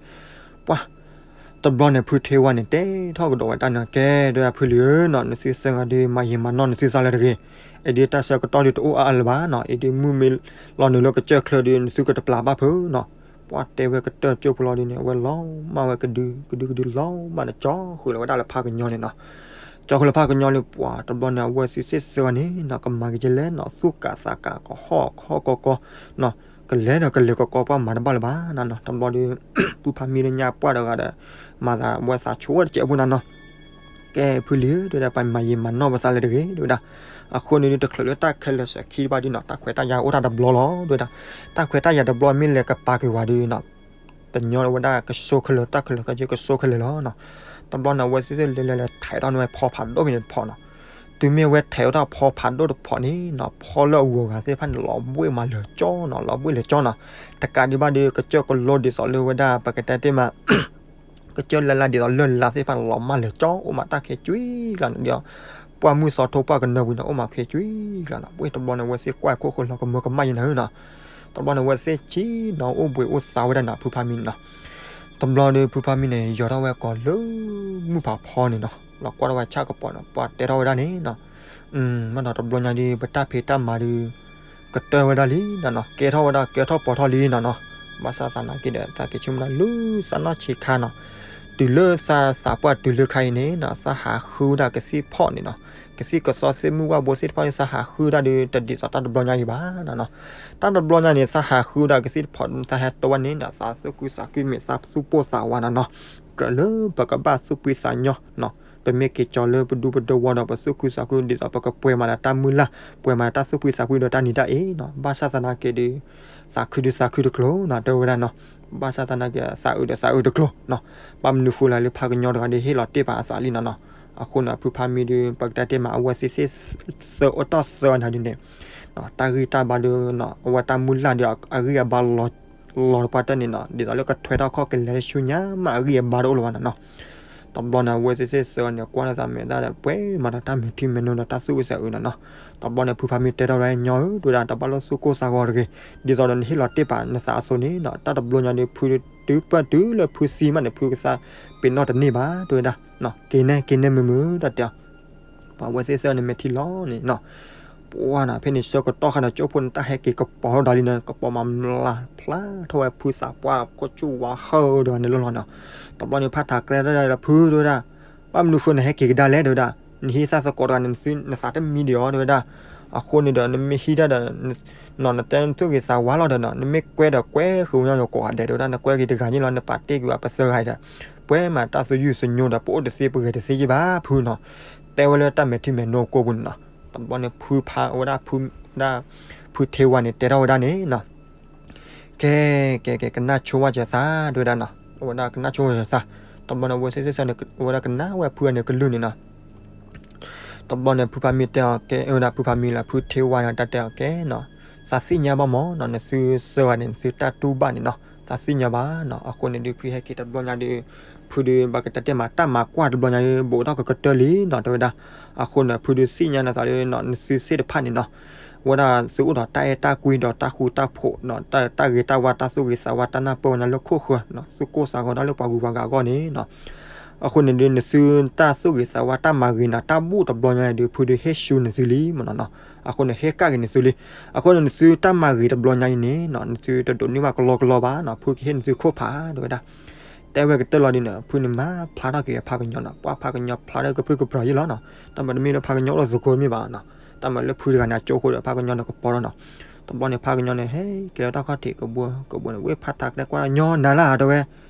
ပှၤ တဘျီန့ၣ် ဖုထ့ဝါန့ၣ် တဲထီၣ်ကဒီးဝဲတၢ်န့ၣ် ကဲ တဲဝဲဖုလံၤဧၢနီၤ နသုသၢဂၤဒုး မၤယံာ်မၤနီၢ်နသုသးလၢတဂ့ၤ. အံၤဒုးတၢ်ဆၢကတီၢ်ဒုးတအိၣ်အါအါလၢၤဘၣ်နီၤ. အံၤဒုးမုၢ်မ့ၢ်လီၤနုာ်လၢကစၢၢ်ချၢဒုး နသုကတပျၢ်ဘၣ်ဖုနီၤ. ပှၢ်တဲဝဲကတၢၢ်ကၠိဖိလီၤဒုန့ၣ် အဝဲလီၤမၢ်ဝဲကဒု ကဒုကဒုလီၤမၢ်န့ၣ် ကၠီဃုာ်လီၤဝဲဒၣ်လၢဖးကညီန့ၣ်နီၤ. ကၠီဃုာ်လၢဖးကညီလံ ပှၤတဘျီန့ၣ် အဝဲသ့ၣ်သ့ၣ်သၢဂၤန့ၣ်နီၤ ကမၤက့ၤကလဲၣ်နီၤ သူၣ်ကးသးကး ကဟီၣ်ကဟီၣ်ကီကီနီၤ ကလဲၤဒီးကလဲၤကီကီ ပှၢ်မၤတဘၣ်လၢၤဘၣ်နီၤနီၤ. တဘျီဒီး ဖုဖါမံလၢညါပှၢ်တဂၤဒီး မၤသးဝဲသးဆိဝဲတစဲးဖိနၤနီၤ. ကဲဖုလံၤဧၢ တဲဝဲဒၣ် ပမၤယံာ်မၤနီၢ်ပသးလၢတဂ့ၤ တဲဝဲဒၣ်. အဃိန့ၣ်ဒုး တချုးလၢတၢ်ခဲလၢာ်စဲၤခံဘၣ်ဒုနီၤ တၢ်ခွဲးတၢ်ယာ်အိၣ်တၢ်တဘျီလီၤ တဲဝဲဒၣ်. တၢ်ခွဲးတၢ်ယာ်တဘျီမ့ၢ်လဲၤကပာ်က့ၤဝဲဒုနီၤ တညီဝဲဒၣ်ကဆိခဲလၢာ် တၢ်ခဲလၢာ်ခဲဆ့ကဆိခဲလၢာ်လီၤနီၤ. တဘျီန့ၣ် အဝဲသ့ၣ်သ့ၣ်လဲၤလဲၤလဲၤထဲးထီၣ်န့ၢ်ဝဲဖီဖးဒိၣ်ဖဲန့ၣ်တဖီနီၤ. တုၤမ့ၢ်ဝဲထဲးထီၣ်ဖီဖးဒိၣ်တဖီန့ၣ်နီၤ ဖီလၢအဂီၤဂၤသ့ၣ်တဖၣ်န့ၣ် လီၤဘှ့ၣ်မးလၢာ်ကၠီနီၤ လီၤဘှ့ၣ်လၢာ်ကၠီနီၤ. တကးဒံးဘၣ်ဒီး ကစၢၢ်ကလိဒ်သိးလၢဝဲဒၣ် ပကတဲတ့ၢ်မး ကစၢၢ်လၢ်လၢ်ဒ်သိးလၢ်လၢ်သ့ၣ်တဖၣ်န့ၣ် လီၤမၢ်လၢာ်ကၠီ အိၣ်မးတၢ်ခဲကွံလီၤန့ၣ်ဒီး ပှၢ်မုၢ်သီထိပှၢ်ကနၢပူၤန့ၣ် အိၣ်မးခဲကွံလီၤနီၤ. ဝဲတဘျီန့ၣ် အဝဲသ့ၣ်ကွၢ်ခိၣ်ဃိလီၤကမၢကမၣ်ယဲၢ်နၤဧၢနီၤ. တဘျီန့ၣ် အဝဲသ့ၣ်ဆံးနီၤ အိၣ်ဘှံးအိၣ်သါဝဲဒၣ်နီၤ ဖုဖါမံန့ၣ်နီၤ. တဘျီဒီး ဖုဖါမံန့ၣ် ယီၤထီၣ်ဝဲကိးလၢမုၢ်ဖးဖီန့ၣ်နီၤ လီၤကွၢ်ထီၣ်ဝဲဆၣ်ကပီၤန့ၣ် ပှၢ်တဲထီၣ်ဝဲဒၣ်န့ၣ်နီၤ. မ့ၢ်နီၤ တဘျီညါဒီး ပတၢ်ဖံးတၢ်မၤဒီး ကတၢၢ်ဝဲဒၣ်လံနီၤနီၤ ကဲထီၣ်ဝဲဒၣ် ကဲထီၣ်ပီၤထီၣ်လံနီၤနီၤ. ဘၣ်ဆၣ်သနာ်က့ဒီး သးက့ၤဆိကမိၣ်ဒၣ်လၢသးနီၢ်ဆံးခါနီၤ တုၤလၢသးသးပှၢ်တုၤလၢခါအံၤန့ၣ်နီၤ သးဟးဃုဝဲဒၣ်ကသံၣ်ဖီၣ်န့ၣ်နီၤ ကသံၣ်ကသီသ့ၣ်မုၢ်ဝၣ်ဘိသ့ၣ်တဖၣ်န့ၣ် သးဟးဃုဝဲဒၣ်ဒီး တဒ်သိးတၢ်တဘျီညါအံၤဘၣ်နီၤနီၤ. တၢ်တဘျီညါန့ၣ် သးဟးဃုဝဲဒၣ်ကသံၣ်တဖီၣ် သးဟဲတိဝဲန့ၣ်နီၤ သးသူၣ်ခုသးခုမ့ၢ်သးသူၣ်ပိၢ်သးဝးနီၤနီၤ ကြၢးလၢပကဘၣ်သူၣ်ဖှံသးညီနီၤ ပမ့ၢ်က့ၤကၠီၤလၢပဒူပဒီဝီဒီး ပသူၣ်ခုသးခု ဒ်သိးပကပှဲၤမးဒီးတၢ်မုၢ်လၢ် ပှဲၤမးဒီးတၢ်သူၣ်ဖှံသးခုဒီးတၢ်နံၤတၢ်အ့နီၤ. ဘၣ်ဆၣ်သနာ်က့ဒီး သးခုဒီးသးခုတကျိၤနီၤ တဲဝဲဒၣ်နီၤ. ဘၣ်ဆၣ်သနာ်က့ သးအုးဒီးသးအုးတကျိၤနီၤ. ဘၣ်မနုၤဃိလဲၣ်လၢဖးကညီတဂၤဒီးဟ့ၣ်လီၤတ့ၢ်ပာ်အသးလံနီၤနီၤ. အဃိန့ၣ် ဖုဖါမံဒီး ပကတဲတ့ၢ်မး အဝဲသ့ၣ်သ့ၣ်သၢအိၣ်တီၢ်သၢဂၤန့ၣ်ဒုန့ၣ် တၢ်ဂံၢ်တၢ်ဘါဒီး အဝဲတၢ်မုၢ်လၢ်ဒီးအဂံၢ်အဘါလီၤ လီၤတပှၢ်တၢၢ်န့ၣ်နီၤ ဒ်သိးလၢကထွဲထီၣ်ခီၣ်ကလဲၤလၢဆူညါမးအဂံၢ်အဘါတအိၣ်လၢၤဘၣ်နီၤနီၤ. တဘျီန့ၣ် အဝဲသ့ၣ်သ့ၣ်သၢဂၤန့ၣ် ကွၢ်ထီၣ်သးမဲာ်သၣ်ဒီး ပှဲၤမးဒီးတၢ်မဲာ်ထံမဲာ်နိဒီးတၢ်သူၣ်အုးသးအုးနီၤနီၤ. တဘျီန့ၣ် ဖုဖါမံတဲထီၣ်ဝဲဒၣ် ညီဧၢ တဲဝဲဒၣ် တဘၣ်လိၣ်သူၣ်ကိၢ်သးဂီၤတဂ့ၤ, ဒ်သိးဒီးနဟ့ၣ်လီၤတ့ၢ်ပာ်နသးအသိးန့ၣ်နီၤ တၢ်တဘျီညါဒီး ဖုတုၤပၢၢ်တုၤလၢဖုသံမးန့ၣ် ဖုကသးပ့ၤနီၣ်တန့ၢ်ဘၣ် တဲဝဲဒၣ်. က့ၤနဲ က့ၤနဲမုာ်မုာ် တၢ်တဲအီၤ ပှၤဝဲသ့ၣ်သၢဂၤန့ၣ် မဲာ်ထံလီၤန့ၣ်နီၤ. ပှၢ်နၤ ဖဲန့ၣ်ဆၢကတီၢ်ခါန့ၣ် ကၠိဖိန့ၣ် တၢ်ဟဲက့ၤကပီၤထီၣ်ဒီးလံန့ၣ် ကပီၤမၤမျးဖျါထီၣ်ဝဲဖုသးပှၢ်ခိၣ်ဆူၣ်ဝါဟၢဒီးန့ၣ်လီၤနီၤ. တဘျီန့ၣ် ဖးထးကြဲထီၣ်ဒီးဖု တဲဝဲဒၣ်, ဘၣ်မနုၤဃိနဟဲက့ၤကဒါလဲၣ် တဲဝဲဒၣ်, နဟံးသၣ်သကိးတဂၤန့ၣ် နသးတမံဒံးအီၤ တဲဝဲဒၣ်. အဃိန့ၣ်ဒီး နမ့ၢ်ဟံးတၢ်ဒီး နတဲနသူၣ်ဂ့ၤသးဝါလီၤဒီးနီၤ, နမ့ၢ်ကွဲဒီးကွဲဃုာ်ညီညီကိးဂၤဒဲး တဲဝဲဒၣ်, နကွဲက့ၤတဂၤန့ၣ်လီၤ နပာ်တ့ၢ်ကွံာ်ဘၣ်ပသၢဂၤအံၤဒီး ပှဲၤမးတၢ်သူၣ်ယုၢ်သညိဒီး ပအိၣ်တသ့ပဂဲၤတသ့ယဲၢ်ဘၣ်ဖုနီၤ. တဲဝဲလၢတၢ်မဲာ်ထံမဲာ်နိအကိာ်ပူၤန့ၣ်နီၤ. တဘျီန့ၣ် ဖုဖါဝဲဒၣ် ဖုဝဲဒၣ် ဖုထ့ဝါန့ၣ် တဲထီၣ်ဝဲဒၣ်န့ၣ်နီၤ, ကဲ ကဲ ကဲ ကနၣ်ဆိဝဲစၢၤသး တဲဝဲဒၣ်နီၤ. အဝဲဒၣ်ကနၣ်ဆိဝဲစၢၤသး. တဘျီန့ၣ် အဝဲသ့ၣ်သ့ၣ်သၢန့ၣ် အဝဲဒၣ်ကနၣ်ဝဲဖုအန့ၣ်ကလုၢ်န့ၣ်နီၤ. တဘျီန့ၣ် ဖုဖါမံတဲအီၤ ကဲ ဝဲဒၣ်ဖုဖါမံလၢ ဖုထ့ဝါန့ၣ် တၢ်တဲအီၤ ကဲနီၤ, သးသ့ၣ်ညါဘၣ်မးနီၤ, နသုသၢဂၤန့ၣ် နသုတၢ်တူၢ်ဘၣ်န့ၣ်နီၤ, သးသ့ၣ်ညါဘၣ်နီၤ. အဃိန့ၣ်ဒုး ဖုဟဲက့ၤတဘျီညါဒီး ဖုဒုး ဘၣ်ကတဲတဲမး တၢ်မၤကွၢ်တဘျီညါဒီး ဘူးထီၣ်ကကတၢၢ်လံနီၤ တဲဝဲဒၣ်. အဃိန့ၣ် ဖုဒုးသ့ၣ်ညါနသးလၢ နသုသ့ၣ်တဖၣ်န့ၣ်နီၤ ဝဲဒၣ်သုအိၣ်ဒီးတၢ်အဲၣ်တၢ်ကွံဒီးတၢ်ဃူတၢ်ဖိးနီၤ, တၢ်ဂ့ၤတၢ်ဝါ တၢ်သူၣ်ဂ့ၤသးဝါ တၢ်နၢ်ပၢၢ်ဝဲညါလၢခိၣ်ဃၢၤနီၤ, သူၣ်ကိၢ်သးဂီၤတၢ်လၢပှၤဂုၤပှၤဂၤအဂီၢ်န့ၣ်နီၤ. အဃိန့ၣ်ဒုး နသုတၢ်သူၣ်ဂ့ၤသးဝါ တၢ်မၤဂ့ၤနီၤ တၢ်ဘူၣ်တဘျီညါအံၤဒုး ဖုဒုးဟ့ၣ်ရှူနသုလံမးနီၤနီၤ. အဃိန့ၣ် ဟ့ၣ်ကဒါက့ၤနသုလံ. အဃိန့ၣ် နသုတၢ်မၤဂ့ၤတဘျီညါအံၤန့ၣ်နီၤ နသုတဒိးန့ၢ်ဘၣ်ကလီကလီဘၣ်နီၤ, ဖုကဟ့ၣ်နသုခိၣ်ဖး တဲဝဲဒၣ်. တဲဝဲကတၢၢ်လီၤဒုးန့ၣ် ဖုန့ၣ်မၤဖျါထီၣ်က့ၤအဖါကညီနီၤ, ပှၢ်ဖါကညီဖျါထီၣ်ကပြုၢ်ကပြီၤယဲၢ်လီၤနီၤ. တၢ်မၤတမ့ၢ်လၢဖါကညီအိၣ်လၢသကိးတမ့ၢ်ဘၣ်နီၤ, တၢ်မၤလၢဖုတဂၤန့ၣ် အကၠိဃိဒီးဖါကညီန့ၣ်ကပီၤထီၣ်နီၤ. တဘျီန့ၣ် ဖါကညီန့ၣ် ဟဲက့ၤလၢတၢ်ခီၣ်ထံးကဘှီကဘှီန့ၣ် ဝဲဖးထးကြဲကွၢ်ညီနၤလၢတဲဝဲ,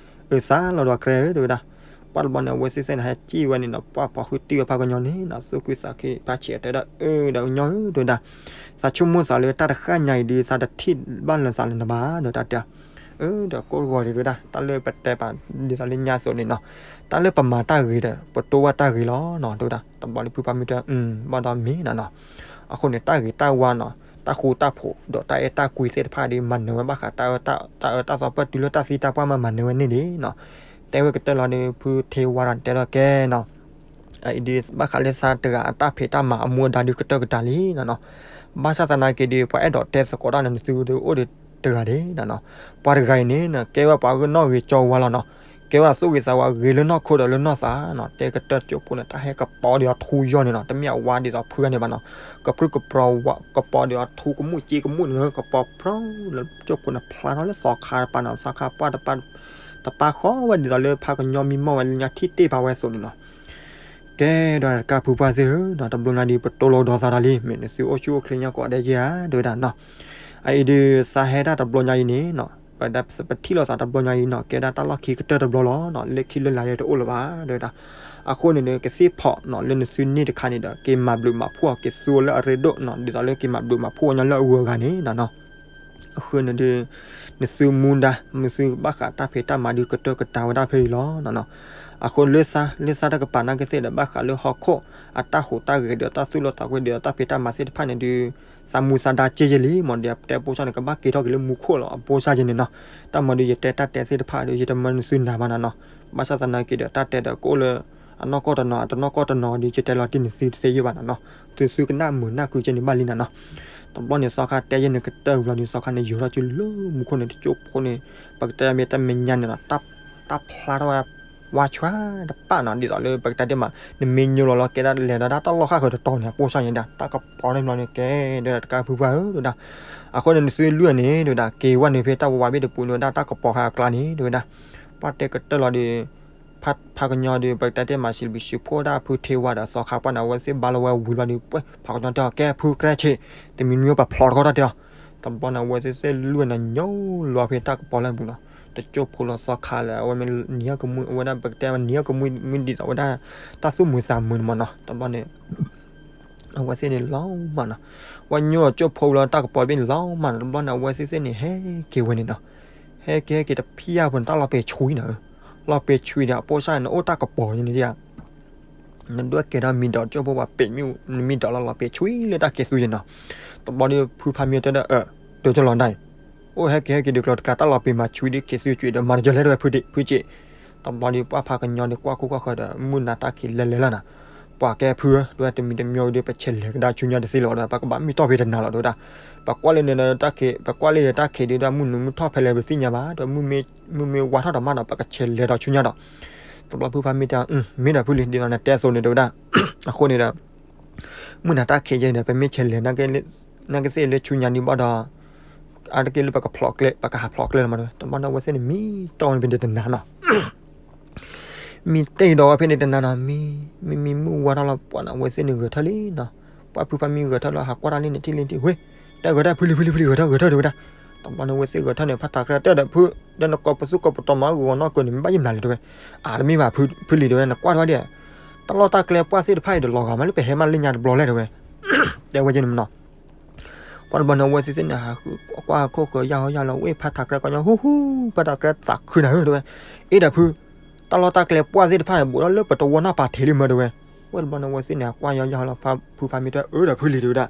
အၢ သးလီၤဒီးကြဲဧၢ တဲဝဲဒၣ်. ပှၢ်တဘျီန့ၣ် အဝဲသ့ၣ်သ့ၣ်န့ၣ် ဟဲစံၣ်ဝဲန့ၣ်နီၤ, ပှၢ်ပှၤဃုတံၢ်ဝဲဖါကညီန့ၣ်နီၤ, သူၣ်ခုသးခုဖးဆံးတဲဒၣ် အၢ ဒီးညီဧၢ တဲဝဲဒၣ်, သးဆိကမိၣ်သးလၢတၢ်တဃၣ်ညါအံၤဒုး သးတထံၣ်ဘၣ်လၢသးလၢၤဘၣ်ဒီးတၢ်တဲ အၢ ဒီးကိးဂီၤဒံးတဲဝဲဒၣ်, တၢ်လၢပတဲပာ်ဒ်သိးလၢညါသိးန့ၣ်နီၤ, တၢ်လၢပမၤတၢ်ဂ့ၤဒီး ပတိၢ်ဘၣ်တၢ်ဂ့ၤလီၤနီၤ တဲဝဲဒၣ်. တဘျီလၢဖုဖါမံတဲ ဘၣ်ဒီးမ့ၢ်နီၤနီၤ, အဃိန့ၣ် တၢ်ဂ့ၤတၢ်ဝါနီၤ, တၢ်ဃူတၢ်ဖိး ဒီးတၢ်အဲၣ်တၢ်ကွံသ့ၣ်တဖၣ်ဒီး မၤနၢၤဝဲဘၣ်ဃး တၢ်အၢတၢ်သီပၢၢ်တုၤလၢတၢ်သံတၢ်ပှၢ်မး မၤနၢၤဝဲန့ၣ်လံနီၤ. တဲဝဲကတၢၢ်လီၤဒီး ဖုထ့ဝါဒီးတဲထီၣ်ကဲနီၤ အံၤဒုးဘၣ်ဃးလၢသးတဂၤအတၢ်ဖံးတၢ်မၤအမူအဒါဒုးကတၢၢ်ကတၢၢ်လံနီၤနီၤ. ဘၣ်ဆၣ်သနာ်က့ဒီး ပှၤအဲၣ်ဒိးတဲသကိးတၢ်န့ၣ် နသုဒုးအိၣ်ဒီးတဂၤဒၣ်နီၤနီၤ. ပှၤတဂၤအံၤန့ၣ် ကဲဝဲပှၤဂ့ၢ်နီၣ်ဂ့ၤကၠီဝါလီၤနီၤ. ကဲဝဲသိၣ်ဂ့ၤသးဝါဂ့ၤလၢနီၢ်ခိဒီးလၢနီၢ်သးနီၤ, တဲကတၢၢ်ကၠိဖိန့ၣ် တၢ်ဟဲကပီၤဒံးအီၤထူယီၢ်န့ၣ်နီၤ, တမ့ၢ်အဝါဒ်သိးဖုဂၤန့ၣ်ဘၣ်နီၤ, ကပြုၢ်ကပြီၤဝါ ကပီၤဒံးအီၤထူကမူၣ်က့ကမူၣ်န့ၣ်လၢကပီၤပြီလၢကၠိဖိန့ၣ် ဖျါထီၣ်လၢသီခါတပၤနီၤ, သီခါပှၢ်တပၤ တပၤဃီဝဲဒ်သိးလၢဖးကညီမံမီၢ်ဝဲလၢညါထံၣ်တ့ၢ်ဖးဝဲအသိးန့ၣ်နီၤ. ကဲဒီးတကးဖုပှၢ်သ့ၣ်ဧၢနီၤ, တဘျီညါဒ်ပတိၢ်လိာ်ဒီးသးတၢ်လံ, မ့ၢ်နသုအိၣ်ဆူၣ်အိၣ်ချ့ညါကိးဂၤဒဲးဧါ တဲဝဲဒၣ်နီၤ. အအံၤဒုးသးဟဲဒၣ်တဘျီညါအံၤန့ၣ်နီၤ, ပထံၣ်လိာ်သးတဘျီညါအံၤနီၤ, ကဲဒၣ်တၢ်လီၢ်ခံကတၢၢ်တဘျီလီၤနီၤ, လၢခံလၢလာ်ယဲတအိၣ်လၢၤဘၣ် တဲဝဲဒၣ်. အဃိန့ၣ်ဒီး ကသ့ၣ်ဖီၣ်နီၤ လၢနသုန့ၢ်တခါန့ၣ်ဒီး က့ၤမၤဘျုးမၤဖှိၣ်အီၤ က့ၤသူအီၤလၢအရ့ဒိၣ်နီၤ, ဒ်သိးလၢက့ၤမၤဘျုးမၤဖှိၣ်ဝဲညီလၢအဂုၤအဂၤန့ၣ်နီၤ. အဃိန့ၣ်ဒီး နသုမူဒါ နသုဘၣ်ဃးတၢ်ဖံးတၢ်မၤဒုးကတၢၢ်ကတၢၢ်ဝဲဒၣ်ဖဲအံၤလီၤနီၤ. အဃိလၢသး လၢသးတကပၤနာ်က့သ့ၣ်ဒီး ဘၣ်ဃးလၢဟီၣ်ခိၣ် အတၢ်ဟူးတၢ်ဂဲၤဒီးတၢ်သူၣ်လီသးကွံဒီးတၢ်ဖံးတၢ်မၤသ့ၣ်တဖၣ်န့ၣ်ဒုး သးမူသးဒါက့ယဲလံ, မ့ၢ်ဒီးတဲပိစၢ်န့ၣ် ကဘၣ်က့ၤထီၣ်က့ၤလၢမူခိၣ်လီၤ အပိစၢ်ယဲန့ၣ်နီၤ. တၢ်မၤဒုးယတဲတၢ်တဲသ့ၣ်တဖၣ်ဒီး ယတမၢနသုနၤဘၣ်နၤနီၤ. ဘၣ်ဆၣ်သနာ်က့ဒီး တၢ်တဲဒီးကအိၣ်လၢ အနီၢ်ကီၢ်တနီၤ အတနီၢ်ကီၢ်တနီၤဒီး ယတဲလီၤတံၢ်နသုတသ့ယုၢ်ဘၣ်နၤနီၤ. သုသုကနၣ်မုာ်နၢ်ကုကဲန့ၣ်ဘၣ်လံနၤနီၤ. တဘျီန့ၣ် သီခါတဲယဲန့ၣ်ကတၢၢ်ဝံၤလီၤဒီး သီခါန့ၣ်ယိၤထီၣ်စုလၢမူခိၣ်န့ၣ် တကၠိဖိန့ၣ် ပကတဲမ့ၢ်တၢ်မဲာ်ညါန့ၣ်လီၤ တၢ်ဖျါထီၣ်ဝဲ ဝါဆွါတပၣ်နီၤ, ဒ်သိးလၢပကတဲတ့ၢ်မး နမ့ၢ်ညိလီၤလီၤကဲဒၣ်လဲၤဒီးဒၣ်တၢ်လီၢ်ဃၣ်ဃၢၤတတီၤန့ၣ် အပိစၢ်ယဲဒၣ် တၢ်ကပီၤန့ၣ်ဘျီန့ၣ်ကဲ တဲဝဲဒၣ်တကးဖုပှၢ်ဧၢ တဲဝဲဒၣ်. အဃိန့ၣ် နသုလွံၢ်အန့ၣ် တဲဝဲဒၣ် က့ၤဝဲန့ၣ်ဖဲတၢ်ဝးဘ့ၣ်တပူၤန့ၣ် ဝဲဒၣ်တၢ်ကပီၤဃာ်အကျါန့ၣ် တဲဝဲဒၣ်. ပှၢ်တဲကတၢၢ်လီၤဒီး ဖးကညီဒီး ပကတဲတ့ၢ်မး စံးဘျုးစံးဖှိၣ်ဒၣ်ဖုထ့ဝါဒီးသီခါပှၢ်န့ၣ် အဝဲသ့ၣ်ဘါလီၤဝဲဝံၤဘျီဒီး ပှဲၤ ဖးကညီတဲအီၤ ကဲဖုကြဲဆ့း တမံၤမံၤပှၤဖျိးတခီတၢ်တဲအီၤ. တဘျီန့ၣ် အဝဲသ့ၣ်သ့ၣ်လွံၢ်န့ၣ် ညိလီၤဖဲတၢ်ကပီၤလၢပူၤနီၤ, တကၠိဖိလီၤသီခါလၢ အဝဲမ့ၢ်နံၤဟီၣ်ကမှံ အဝဲဒၣ်ပကတဲနံၤဟီၣ်ကမှံ မ့ၢ်ဒ်သိးဝဲဒၣ် တၢ်သူၣ်မုာ်သးမုာ်န့ၣ်မးနီၤ. တဘျီန့ၣ် အဝဲသ့ၣ်န့ၣ်လီၤမးနီၤ, ဝဲညိလီၤကၠိဖိလီၤတၢ်ကပီၤဘ့ၣ်န့ၣ်လီၤမးနီၤ. တဘျီန့ၣ် အဝဲသ့ၣ်သ့ၣ်န့ၣ် ဟဲက့ၤဝဲန့ၣ်နီၤ, ဟဲက့ၤဟဲက့ၤတဖံးယၢ်ဖိန့ၣ် တၢ်လီၤပံာ်ဆွံနၤ, လီၤပံာ်ဆွံဒီး အပိစၢ်န့ၣ် နအိၣ်တၢ်ကပီၤယဲန့ၣ်ဒ် နဒွဲၣ်ကဲထီၣ်မံၤဒီးကၠိဖိပှၤပံာ်မံၤ နမံၤဒီးလီၤလီၤပံာ်ဆွံလၢတၢ်က့ၤသူယဲနီၤ. တဘျီဒီး ဖုဖးမံတဲဒီး အၢ ဒိးကၠိလီၤဒၣ်အံၤ အိၣ်ဟဲက့ၤဟဲက့ၤဒုးကျီၤတကျါ တၢ်လီၤပံာ်မၤဆွံဒ်က့ၤသူကွံာ်ဒီး မၤတကၠိလဲၣ်တဲဝဲ ဖုက့း တဘျီဒီး ပှၢ်ဖးကညီဒီး ကွၢ်ခိၣ်ကွၢ်ဃၢၤဒီး မုၢ်နၤတၢ်ခံးလဲၤလဲၤလီၤနီၤ. ပှၤကဲဖု တဲဝဲ တမံၤတမံၤဒီး ပဆဲးလဲၤကဒါဆူညါတသ့လၢၤဒီး ပကဘၣ်မံတီၢ်ဖဲတနၤလီၤ တဲဝဲဒၣ်. ပကွၢ်လၢန့ၣ်တၢ်ခံး ပကွၢ်လၢယတၢ်ခံးဒုးဒၣ် မုၢ်နုာ်မုၢ်ထီၣ်ဖဲလဲၣ်ပသ့ၣ်ညါဘၣ် ဒီး မုၢ်မ့ၢ်ဝါထီၣ်ဒီးမးဒီး ပကဆဲးလဲၤဒီးဆူညါဒီး တဘျီဖုဖးမံတဲ မ့ၢ်ဒီးဖုလံ ဒ်သိးနတဲအသိးန့ၣ် တဲဝဲဒၣ်. အဃိန့ၣ်ဒီး မုၢ်နၤတၢ်ခံးယဲန့ၣ်ဒီး ပမ့ၢ်ဆဲးလဲၤ နာ်က့သ့ၣ်လၢဆူညါဒံးဘၣ်ဒီး အါတက့ၢ်လၢပကဖျိးကျဲ ပကဟးဖျိးကျဲလီၤမး တဲဝဲ. တဘျီန့ၣ် အဝဲသ့ၣ်န့ၣ် မံတီၢ်ဝဲဖဲန့ၣ်တနၤနီၤ မံတ့ၢ်ဒီးဝဲဖဲန့ၣ်တနၤနီၤ မံ မံမံမုၢ်ဝါထီၣ်လီၤ ပှၤန့ၣ် အဝဲသ့ၣ်န့ၣ်ဂဲၤထၢၣ်လံနီၤ. ပှၢ်ဖုဖးမံဂဲၤထၢၣ်လီၤ ဟးကွၢ်တၢ်လံန့ၣ် ထံၣ်လံထံၣ် ဝ့ၢ် တဲဂဲၤထၢၣ်ဖုလံ ဖုလံ ဖုလံ ဂဲၤထၢၣ် ဂဲၤထၢၣ် တဲဝဲဒၣ်. တဘျီန့ၣ် အဝဲသ့ၣ်ဂဲၤထၢၣ်န့ၣ် ဖးထးကြဲတဲဒီး ဖု ဒီးနကိးပသူၣ်ကိးပတီၤမၤဂီၤနီၢ်ကၢန့ၣ် မ့ၢ်ဘၣ်ယံာ်မနုၤလဲၣ် တဲဝဲ. အါ တမ့ၢ်ဘၣ် ဖုလံ တဲဝဲဒၣ် နကွၢ်ထီၣ်ဒံး တၢ်လီၢ်တၢ်ကျဲပှၢ်သ့ၣ်တဖၣ်အံၤဒီး လီၤဂာ်မးလၢပဟဲမးလၢညါတဘျီလဲၣ် တဲဝဲ တဲဝဲကဲန့ၣ်မနီၤ. ပှၢ်တဘျီန့ၣ် အဝဲသ့ၣ်သ့ၣ်န့ၣ် ဟးဃုကွၢ်ခိၣ်ဃၢၤယၢ်ဟီယၢ်လီၤ ဝ့ၢ်ဖးထးကြဲကညီ ဟူဟူ ဖးထးကြဲသးခုနၤဧၢ တဲဝဲ. အ့ ဒီးဖု တၢ်လီၢ်တၢ်ကျဲပှၢ်သ့ၣ်တဖၣ်န့ၣ် ဘူးဒီးလၢပတဝီနၢ်ပၤထံးလံမၢ တဲဝဲ. ဝဲတဘျီန့ၣ် အဝဲသ့ၣ်န့ၣ် ဟးကွၢ်ယၢ်ယၢ်လီၤ ဖုဖးမံတဲ အၢ ဒီးဖုလံ တဲဝဲဒၣ်.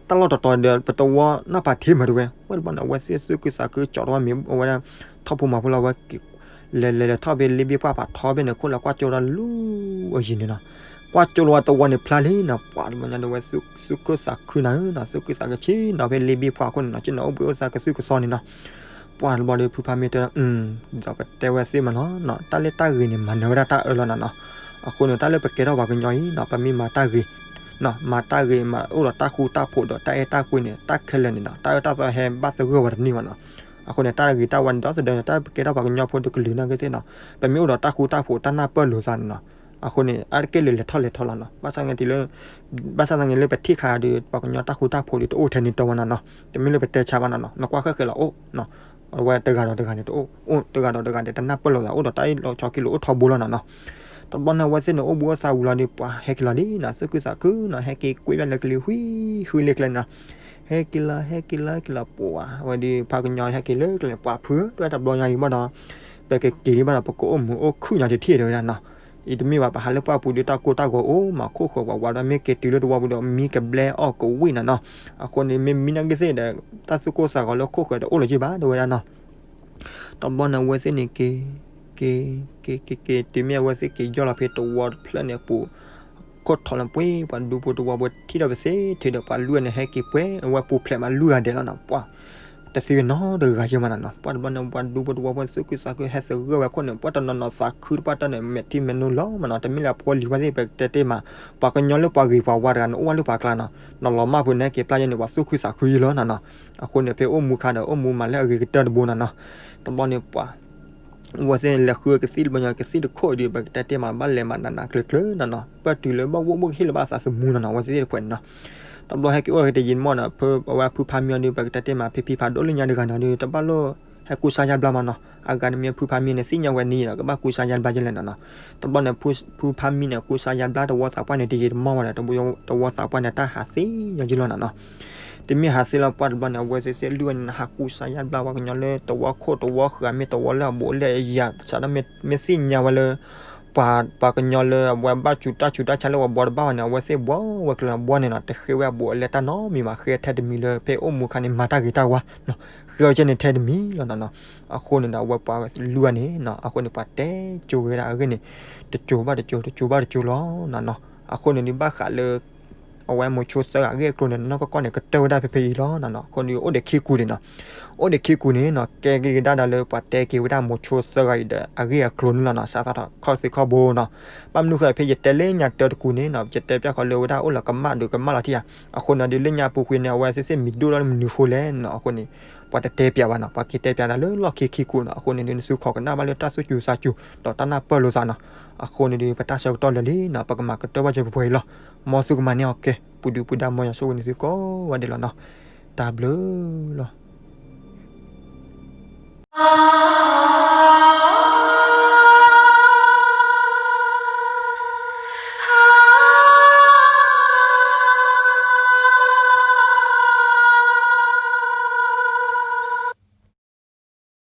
တၢ်လီၢ်တတီၤဒီး ပတဝီနၢ်ပၤထံးမၢ တဲဝဲ. ဝဲတဘျီန့ၣ် အဝဲသ့ၣ်သူၣ်ခုသးခုကၠီၤတဝၢ်မ့ၢ် အဝဲဒၣ် ထီၣ်ဖိမၤဖိလီၤ အဝဲ လဲၤလဲၤလဲၤထီၣ်ဖဲလ့ဘ့ၣ်ပှၢ်ဖးထီဘ့ၣ်န့ၣ် ခိၣ်လီၤကွၢ်ကၠိတၢ်လူၤအယံၤန့ၣ်နီၤ. ကွၢ်ကၠိလီၤဝဲတဝီန့ၣ်ဖျါလံနီၤ ပှၢ်တဘျီညါဒီး ဝဲသူၣ်ခုသးခုနၤဧၢနီၤ သူၣ်ခုသးခုဆံးနီၤ ဖဲလ့ဘ့ၣ်ပှၢ်အခိၣ်န့ၣ်နီၤ ဆ့ၣ်နီၤအိၣ်ဘှံးအိၣ်သါကသူၣ်ကသီန့ၣ်နီၤ. ပှၢ်တဘျီဒီး ဖုဖးမံတဲ ဒ်သိးပတဲဝဲသ့ၣ်မးနီၤ တၢ်လၢတၢ်ဂ့ၤန့ၣ် မၤနၢၤဝဲဒၣ်တၢ်အၢလီၤနၤနီၤ. အဃိန့ၣ် တၢ်လၢပကဲထီၣ်ပှၤကညီအံၤနီၤ ပမ့ၢ်မၤတၢ်ဂ့ၤ မၤတၢ်ဂ့ၤ မၤအိၣ်ဒီးတၢ်ဃူတၢ်ဖိးဒီး တၢ်အဲၣ်တၢ်ကွံန့ၣ် တၢ်ခဲလၢာ်န့ၣ်နီၤ တၢ်အၢတၢ်သီဟဲဘၣ်သဂၢၢ်ဝဲတန့ၢ်ဘၣ်နီၤ. အဃိန့ၣ် တၢ်ဂ့ၤတၢ်ဝါန့ၣ်ဒီသဒၢန့ၣ် တၢ်ပကဲထီၣ်ပှၤကညီဖိတကလုာ်နာ်က့သ့ၣ်နီၤ ပမ့ၢ်အိၣ်ဒီးတၢ်ဃူတၢ်ဖိး တၢ်နၢ်ပၢၢ်လိာ်သးန့ၣ်နီၤ. အဃိန့ၣ် အါတက့ၢ်လၢလဲၤထီၣ်လဲၤထီလီၤနီၤ ဘၣ်ဆၣ်သနာ်က့လၢ ဘၣ်ဆၣ်သနာ်က့လၢပထံၣ်ခါဒီး ပှၤကညီတၢ်ဃူတၢ်ဖိးဒီး တအိၣ်ထဲန့ၣ်တီဝဲနၤနီၤ တမ့ၢ်လၢပတဲဆါဘၣ်နၤနီၤ နကွၢ်ဃဲၣ်ဃဲၣ်လီၤအိၣ် အဝဲတဂၤဒီးတဂၤန့ၣ် တအိၣ် အိၣ်တဂၤဒီးတဂၤန့ၣ် တနၢ်ပၢၢ်လိာ်သး အိၣ်ဒီးတၢ်အ့ၣ်လိာ်ဆိးက့လိာ်အိၣ်ထီဘိလီၤနၤနီၤ. တဘျီန့ၣ် အဝဲသ့ၣ်န့ၣ် အိၣ်ဘှံးအိၣ်သါဝံၤလီၤဒီး ပှၤဟဲက့ၤလီၤလံနီၤ သူၣ်ခုသးခုနီၤ ဟဲက့ၤကွံာ်ဘၣ်လၢကလံၤ ဝံၤ ဝံၤလၢကျဲန့ၣ်နီၤ. ဟဲက့ၤလီၤ ဟဲက့ၤလီၤ ဟဲက့ၤလီၤ ပှၤဝဲဒီး ဖးကညီဟဲက့ၤလၢကျဲန့ၣ် ပှၤဖု တဲဝဲတဘျီညါအံၤဘၣ်ဒီး ပကက့ၤဒံးဘၣ်ဒီး ပကအိၣ်မုာ်အိၣ်ခုၣ်ညါတထံၣ် တဲဝဲဒၣ်နီၤ. အံၤတမ့ၢ်ဘၣ် ပဟးလၢပှၢ်ပူၤဒီး တၢ်ကိၢ်တၢ်ဂီၤအိၣ်မး ခိၣ်ဃၢၤဝးဝးဒီး မ့ၢ်က့ၤတုၤလၢတဝီပူၤဒီး မံကဘျဲအီၣ်ကဝံၣ်နၤနီၤ. အဃိန့ၣ် မ့ၢ်မံနာ်က့သ့ၣ်ဒီး တၢ်သူၣ်ကိၢ်သးဂီၤလၢခိၣ်ဃၢၤဒီး အိၣ်လၢၤက့ဘၣ် တဲဝဲဒၣ်နီၤ. တဘျီန့ၣ် အဝဲသ့ၣ်န့ၣ်က့ၤ က့ၤ က့ၤ က့ၤ က့ၤ တုၤမ့ၢ်အဝဲသ့ၣ်က့ၤယီၢ်လီၤဖဲတဝီတဖျၢၣ်န့ၣ်အပူၤ ခိၣ်ထီၣ်လၢ ပှ့ၤ ပှၤဒူဖိတဝီဖိထံၣ်ဒီးပသ့ ထုးဒီးပှၤလွံၢ်ဂၤန့ၣ် ဟဲက့ၤပှဲၤ အဝဲပူၤဖျဲးမးလွံၢ်ဂၤဒဲးလီၤနီၤ ပှၤ တသ့နီတဂၤယဲမးနီၤနီၤ. ပှၢ်တဘျီန့ၣ် ပှၤဒူဖိတဝီဖိသူၣ်ခုသးခုဟဲသဂၢၢ်ဝဲအခိၣ်န့ၣ် ပှၢ်တနီၤနီၤသးခုတပှၢ်တၢၢ်န့ၣ် မဲာ်ထံမဲာ်နိလီၤမးနီၤ. တမ့ၢ်လၢအဖိလံၤဝဲသ့ၣ် ပကတဲတ့ၢ်မး ပှၤကညီလၢပှၤဂ့ၤပှၤဝါတဂၤန့ၣ် အိၣ်ဝဲလၢပှၤကျါနီၤ. နီၤလီၤမၢ်ဖိန့ၣ် က့ၤပျၢ်ယဲန့ၣ် ပှၤသူၣ်ခုသးခုယဲလီၤနီၤနီၤ. အဃိန့ၣ် ဖဲအိၣ်မူခါဒီး အိၣ်မူမးလၢအဂ့ၤကတၢၢ်တဘိနီၤနီၤ. တဘျီန့ၣ်ပှၤ ဝဲသ့ၣ်လဲၤဃုကသံၣ်တဘိညီ ကသံၣ်တခိၣ်အံၤဒီး ပကတဲတ့ၢ်မး ဘၣ်လဲၤမးနးနးကျၢၤကျၢၤနီၤနီၤ. ပၢၢ်တုၤလၢဘၣ်ဝိၣ်ဘိၣ်ကဟ့ၣ်လၢၤဘၣ်အသးသမူနီၤနီၤ ဝဲသ့ၣ်တဖၣ်န့ၣ်နီၤ. တဘျီဟဲက့ၤအိၣ်က့ၤတယံာ်မီၢ်နီၤ ဖဲအဝဲဖုဖါမံအီၤဒီး ပကတဲတ့ၢ်မး ဖံဖံဖးဒိၣ်လၢညါတဂၤနီၤဒီး တဘၣ်လိၣ်ဟဲကူစါယါဘျါမးနီၤ. အဂၤတမံၤဖုဖါမံန့ၣ် သ့ၣ်ညါဝဲန့ၣ်ဒီး ကဘၣ်ကူစါယါဘျါယဲလဲၣ်နီၤနီၤ. တဘျီန့ၣ် ဖုဖါမံန့ၣ် ကူစါယါဘျါတဝီသးပှၢ်န့ၣ် တယံာ်တမီၢ်ဝဲဒီး တဝီသးပှၢ်န့ၣ် တၢ်ဟးသ့ယဲလီၤနီၤနီၤ. တမ့ၢ်ဟးသ့လီၤ ပှၢ်တဘျီန့ၣ် အဝဲသ့ၣ်သ့ၣ်လွံၢ်ဂၤန့ၣ် ဟးကူစါယါဘျါပှၤကညီလၢတဝီခိၣ်တဝီဃာ် မ့ၢ်တဝီလၢအဘူးအလဲအယၤ စးထီၣ် မ့ၢ်သ့ၣ်ညါဝဲလၢ ပှၤ ပှၤကညီလၢအဝဲဘၣ်စူၤတၢ်ဆူးတၢ်ဆါလၢပှၤဘှီတဘၣ်ဘၣ်န့ၣ် အဝဲသ့ၣ်ဘှီဝဲကျၢၤဘှီန့ၣ်နီၤ. တဃ့ဝဲအဘူးအလဲတၢ်နီတမံၤဘၣ် ဃ့ထဲတမံၤလၢ ဖဲအိၣ်မူခါန့ၣ် မၤတၢ်ဂ့ၤတၢ်ဝါနီၤ ဃ့ဝဲကဲန့ၣ်ထဲတမံၤလီၤနီၤနီၤ. အဃိန့ၣ်ဒီး အဝဲပှၤလွံၢ်ဂၤန့ၣ်နီၤ အဃိန့ၣ် ပှၤတဲကၠိဝဲဒၣ်အဂ့ၢ်န့ၣ် တကၠိဘၣ်တကၠိ တကၠိဘၣ်တကၠိလီၤနီၤနီၤ. အဃိန့ၣ်ဒီး ဘၣ်ဃးလၢ အဝဲမိၤဆိသၢဂၤအဂ့ၢ်အကျိၤန့ၣ် နီၢ်ကီၢ်ကီၢ်န့ၣ် ကတၢၢ်ဝဲဒၣ်ဖဲဖဲအံၤလီၤနီၤနီၤ. အဃိန့ၣ်ဒီး အိၣ်ဒီးခံကူန့ၣ်နီၤ အိၣ်ဒီးခံကူန့ၣ်နီၤ ကဲက့ၤကဒါဒီးလၢပှၤတဲက့ၤဝဲဒၣ်မိၤဆိသၢဂၤအံၤဒီး အဂ့ၢ်အကျိၤန့ၣ်လီၤနီၤ. စးထီၣ်ခီၣ်သ့ၣ်ခီၣ်ဘိနီၤ. ဘၣ်မနုၤဃိဖဲယတဲလၢညါတၢတကူန့ၣ်နီၤ ယတဲပျၢ်ဃီလၢဝဲဒၣ်အိၣ်လၢကမၣ်ဒီးကမၣ်လီၤထံဧါ. အဃိန့ၣ်ဒီး လၢညါပူၤကွံာ်န့ၣ် အဝဲသ့ၣ်သ့ၣ်မံၤဒိၣ်ထီၣ်လၢမနုၤဃိလဲၣ်နီၤ. အဃိန့ၣ် ပှၤတတဲပျးဘၣ်နီၤ ပှၤက့ၤတဲပျးဒၣ်လၢလီၢ်ခံခံကူနီၤ. အဃိန့ၣ်ဒီး နသုခိးကနၣ်ဘၣ်လၢတၢ်သူၣ်စူၤသးစူၤ ဒီးတၢ်နၢ်ပၢၢ်လိာ်သးနီၤ. အဃိန့ၣ်ဒီး ပတၢ်ဆၢကတီၢ်လၢာ်လံနီၤ ပကမၤကတၢၢ်ဘၣ်စၢၤပှဲၤပှဲၤအံၤလီၤ. မ်သုကမၤန့ၢ်အီၤကဲ ပူၤဒုပူၤဒါ မ်ယွၤဆိၣ်ဂ့ၤနသုကိးဂၤဒဲးလီၤနီၤ. တၢ်ဘျုးလီၤ.